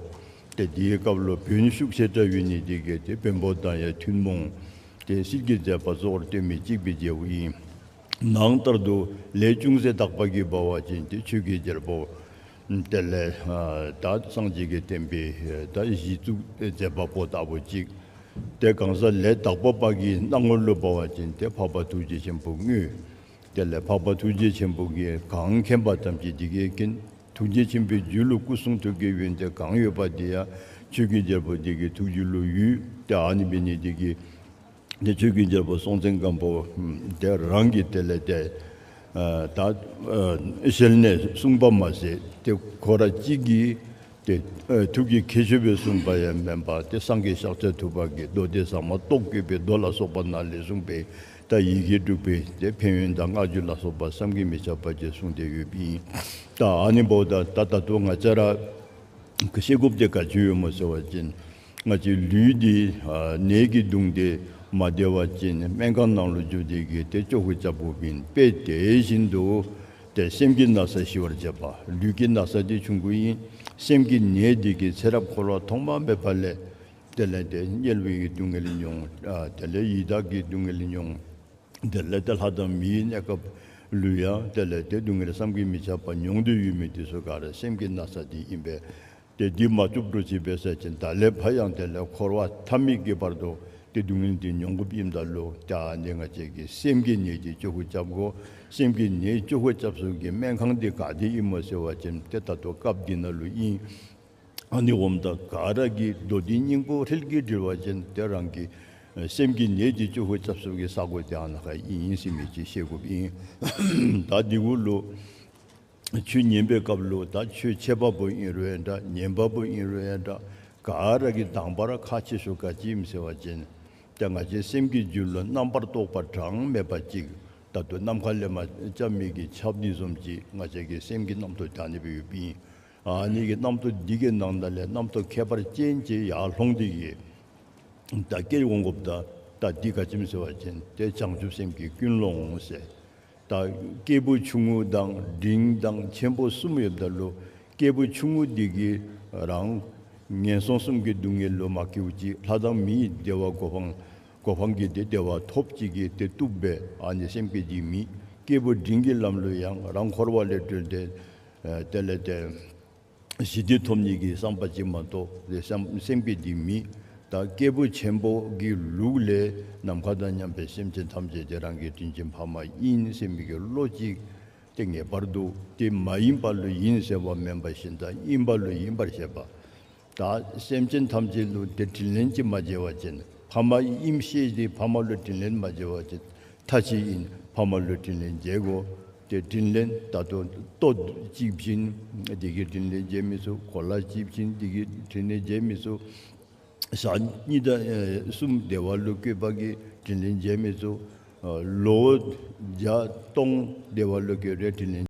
དེ་འདིའི་སྐབས་ལུ་བོན་ཤུགས་ཆེ་དྲགས་ཡོད་ནི་དེ་གིས་དེ་བོན་པོ་དང་ཡང་ཐུན་མོང་དེ་སྲིད་ཀྱི་མཛད་པ་གཙོ་བོར་སྟོན་མི་གཅིག་པའི་རྒྱལ་པོ་ཨིན། ནང་ལྟར་དུ་ལས་ཅུང་ཟད་དག་པ་གིས་འབད་བ་ཅིན་དེ་ཆོས་ཀྱི་རྒྱལ་པོ། དེ་ལས་ད་སངས་རྒྱས་ཀྱི་བསྟན་པའི་ད་གཞི་བཙུགས་མཛད་པ་པོ་ལྟ་བུ་གཅིག། དེ་གང་ཟག་ལས་དག་པ་པ་གི་སྣང་ངོ་ལུ་འབད་བ་ཅིན་དེ་འཕགས་པ་ཐུགས་རྗེ་ཆེན་པོ་དངོས། དེ་ལས་འཕགས་པ་ཐུགས་རྗེ་ཆེན་པོ་གིས་གང་མཁྱེན་པ་ཐམས་ཅད་དེ་གིས་མཁྱེན། ཐུགས་རྗེ་ཆེན་པོའི་རྒྱུད་ལུ་སྐུ་གསུང་ཐུགས་ཀྱི་ཡོན་ཏན་གང་ཡོད་པ་དེ་ཡང་ཆོས་ཀྱི་རྒྱལ་པོ་དེ་གི་ཐུགས་རྒྱུད་ལུ་ཡོད། དེ་ཨ་ནི་འབད་ནི་དེ་གིས་དེ་ཆོས་ཀྱི་རྒྱལ་པོ་སྲོང་བཙན་སྒམ་པོ་དེ་རང་གི་དེ་ལས་དེ་ད་ཞལ་ནས་གསུངས་པ་མ་ཟད་དེ་ཁོ་ར་གཅིག་གིས་དེ་ཐུགས་ཀྱི་ཁྱད་ཆོས་སྦེ་གསུངས་པ་ཡང་མེན་པར་དེ་སངས་རྒྱས་ཤཱཀྱ་ཐུབ་པ་གིས་མདོ་སྡེ་ཟ་མ་ཏོག་བཀོད་པའི་མདོ་ལ་སོགས་པ་ནང་ལས་གསུངས་པའི་ད་ཡི་གེ་དྲུག་པའི་དེ་ཕན་ཡོན་དང་བསྔགས་བརྗོད་ལ་སོགས་པ་བསམ་གྱིས་མི་ཁྱབ་པ་ཅིག་གསུངས་ཏེ་ཡོདཔ་ཨིན། ད་ཨ་ནི་འབདཝ་ད་ད་ད་ལྟོ་ང་བཅས་ར་ ཤེས་དགོས་དེ་ག་ཅི་ཡོད་མོ་ཟེར་བ་ཅིན། ང་ཅིག་ལུས་འདི་ནད་ཀྱིས་གདུངས་ཏེ་མ་བདེ་བ་ཅིན་སྨན་ཁང་ནང་ལ་འཇུག་དེ་གི་དེ་ཅོ་ཁུ་རྐྱབ་དགོས་པིན་པས། དེ་བཞིན་དུ་དེ་སེམས་ཀྱི་ན་ཚ་ཞི་བར་བྱེད་པ། ལུས་ཀྱི་ན་ཚ་དེ་བྱུང་གི་ཡིན། སེམས་ཀྱི་ནད་འདི་གི་ཚེ་རབས་འཁོར་བ་ཐོག་མ་མེད་པ་ལས་དེ་ལས་དེ་དམྱལ་བའི་སྡུག་བསྔལ་མྱོང་། དེ་ལས་ཡི་དྭགས་ཀྱི་སྡུག་བསྔལ་མྱོང་། དེ་ལས་དེ་ལྷ་དང་མིའི་གནས་སྐབས་ལུས་ཡང་དེ་ལས་དེ་སྡུག་བསྔལ་བསམ་གྱིས་མི་ཁྱབ་པ་མྱོང་དུ་ཡོད་མི་དེ་ཚོ་ག་ར་སེམས་ཀྱི་ན་ཚ་དེ་ཡིན་པས། དེ་འདི་མ་བཅུག་འགྲོ་བྱེད་པས་ཟེར་ཅིན་ད་ལས་ཕ་ཡང་དེ་ལས་འཁོར་བ་མཐའ་མིག་གི་བར་དུ་དེ་སྡུག་བསྔལ་དེ་མྱོང་དགོས་ཡིན་ད་ལོ། ད་ནི་ང་བཅས་ཀྱི་སེམས་ཀྱི་ནད་དེ་ཅོ་ཁུ་རྐྱབ་དགོས། སེམས་ཀྱི་ནད་ཅོ་ཁུ་རྐྱབ་ས་གི་སྨན་ཁང་དེ་ག་དེ་ཡིན་མོ་ཟེར་བ་ཅིན་དེ་ད་ལྟོ་སྐབས་འདི་ན་ལུ་ཡིན། ཨ་ནི་འོ་མ་ད་ག་ར་གི་མདོ་སྡེའི་སྙིང་པོ་ཧྲིལ་གྱིས་དྲིལ་བ་ཅིན་དེ་རང་གི་སེམས་ཀྱི་ནད་ཀྱི་ཅོ་ཁུ་རྐྱབ་ས་གི་ས་གོ་དེ་ཨ་ན་ཁ་ཡིན་ཟེར་མི་ཅིག་ཤེས་དགོས་ཡིན། ད་འདི་གུ་ལུ་ཆོས་ཉན་པའི་སྐབས་ལུ་ད་ཆོས་འཆད་པ་པོ་ཡིན་རུང་འདྲ། ཉན་པ་པོ་ཡིན་རུང་འདྲ། ག་ར་གི་དང་པ་ར་ཁག་ཆེ་ཤོས་ག་ཅི་ཡིན་ཟེར་བ་ཅིན། དེ་ང་བཅས་སེམས་ཀྱི་རྒྱུད་ལུ་རྣམ་པར་རྟོག་པ་གྲངས་མེད་པ་ཅིག་ད་དུང་ནམ་མཁའ་ལས་མར་འབྱུང་མི་གི་ཆབ་འདི་བཟུམ་ཅིག་ང་བཅས་ཀྱི་སེམས་ཀྱི་རྣམ་རྟོག་དེ་ནི་ཡོད་པ་ཡིན། ཨ་ནི་གི་རྣམ་རྟོག་འདི་གི་ནང་ན་ལས་རྣམ་རྟོག་ཁྱད་པར་ཅན་ཅིག་ཡར་ལྷུང་སྟེ་གི་ད་སྐྱེ་འོང་དགོཔ་ད། ད་འདི་ག་ཅི་ཡིན་ཟེར་བ་ཅིན་དེ་བྱང་ཆུབ་སེམས་ཀྱི་ཀུན་སློང་ཟེར། ད་སྐྱེས་བུ་ཆུང་ངུ་དང་འབྲིང་དང་ཆེན་པོ་གསུམ་ཡོདཔ་ད་ལུ། སྐྱེས་བུ་ཆུང་ངུ་འདི་གིས་རང་ངན་སོང་གསུམ་གྱི་སྡུག་བསྔལ་ལུ་མ་སྐྱེཝ་ཅིག་ལྷ་དང་མིའི་བདེ་བ་གོ་འཕང་གོ་འཕང་གི་དེ་བདེ་བ་ཐོབ་ཅིག་གི་དེ་བཏུབ་པས། ཨ་ནི་སེམས་བསྐྱེད་འདི་མེད། སྐྱེས་བུ་འབྲིང་གི་ལམ་ལུ་ཡང་རང་འཁོར་བ་ལས་གྲོལ་ཏེ་དེ་ལས་དེ་ཞི་བདེ་ཐོབ་ནི་གི་བསམ་པ་ཅིག་མ་གཏོགས་དེ་སེམས་སེམས་བསྐྱེད་འདི་མེད། ད་སྐྱེས་བུ་ཆེན་པོ་གི་ལུགས་ལས་ནམ་མཁའ་དང་མཉམ་པའི་སེམས་ཅན་ཐམས་ཅད་དེ་རང་གི་དྲིན་ཅན་ཕ་མ་ཡིན་ཟེར་མི་གི་བློ་ཅིག་དེ་ངེས་པར་དུ་དེ་མ་ཡིན་པ་ལུ་ཡིན་ཟེར་བ་མེན་པ་བཞིན་དུ་ཡིན་པ་ལུ་ཡིན་པར་བཤད་པ། ད་སེམས་ཅན་ཐམས་ཅད་ལུ་དེ་དྲིན་ལན་ཅིག་མ་འཇལ་བ་ཅིན་ཕ་མ་ཡིན་ཤེས་ཏེ་ཕ་མ་ལུ་དྲིན་ལན་མ་འཇལ་བ་ཅིན་ཐ་ཆད་ཡིན། ཕ་མ་ལུ་དྲིན་ལན་འཇལ་དགོ། དེ་དྲིན་ལན་ད་དུང་ལྟོ་གཅིག་བྱིན་དེ་གི་དྲིན་ལན་འཇལ་མི་ཚུགས། གོ་ལ་གཅིག་བྱིན་དེ་གི་དྲིན་ལན་འཇལ་མི་ཚུགས། ཞག་གཉིས་དང་གསུམ་བདེ་བ་ལུ་བཀོད་པ་གི་དྲིན་ལན་འཇལ་མི་ཚུགས། ལོ་བརྒྱ་སྟོང་བདེ་བ་ལུ་བཀོད་རེ་དྲིན་ལན་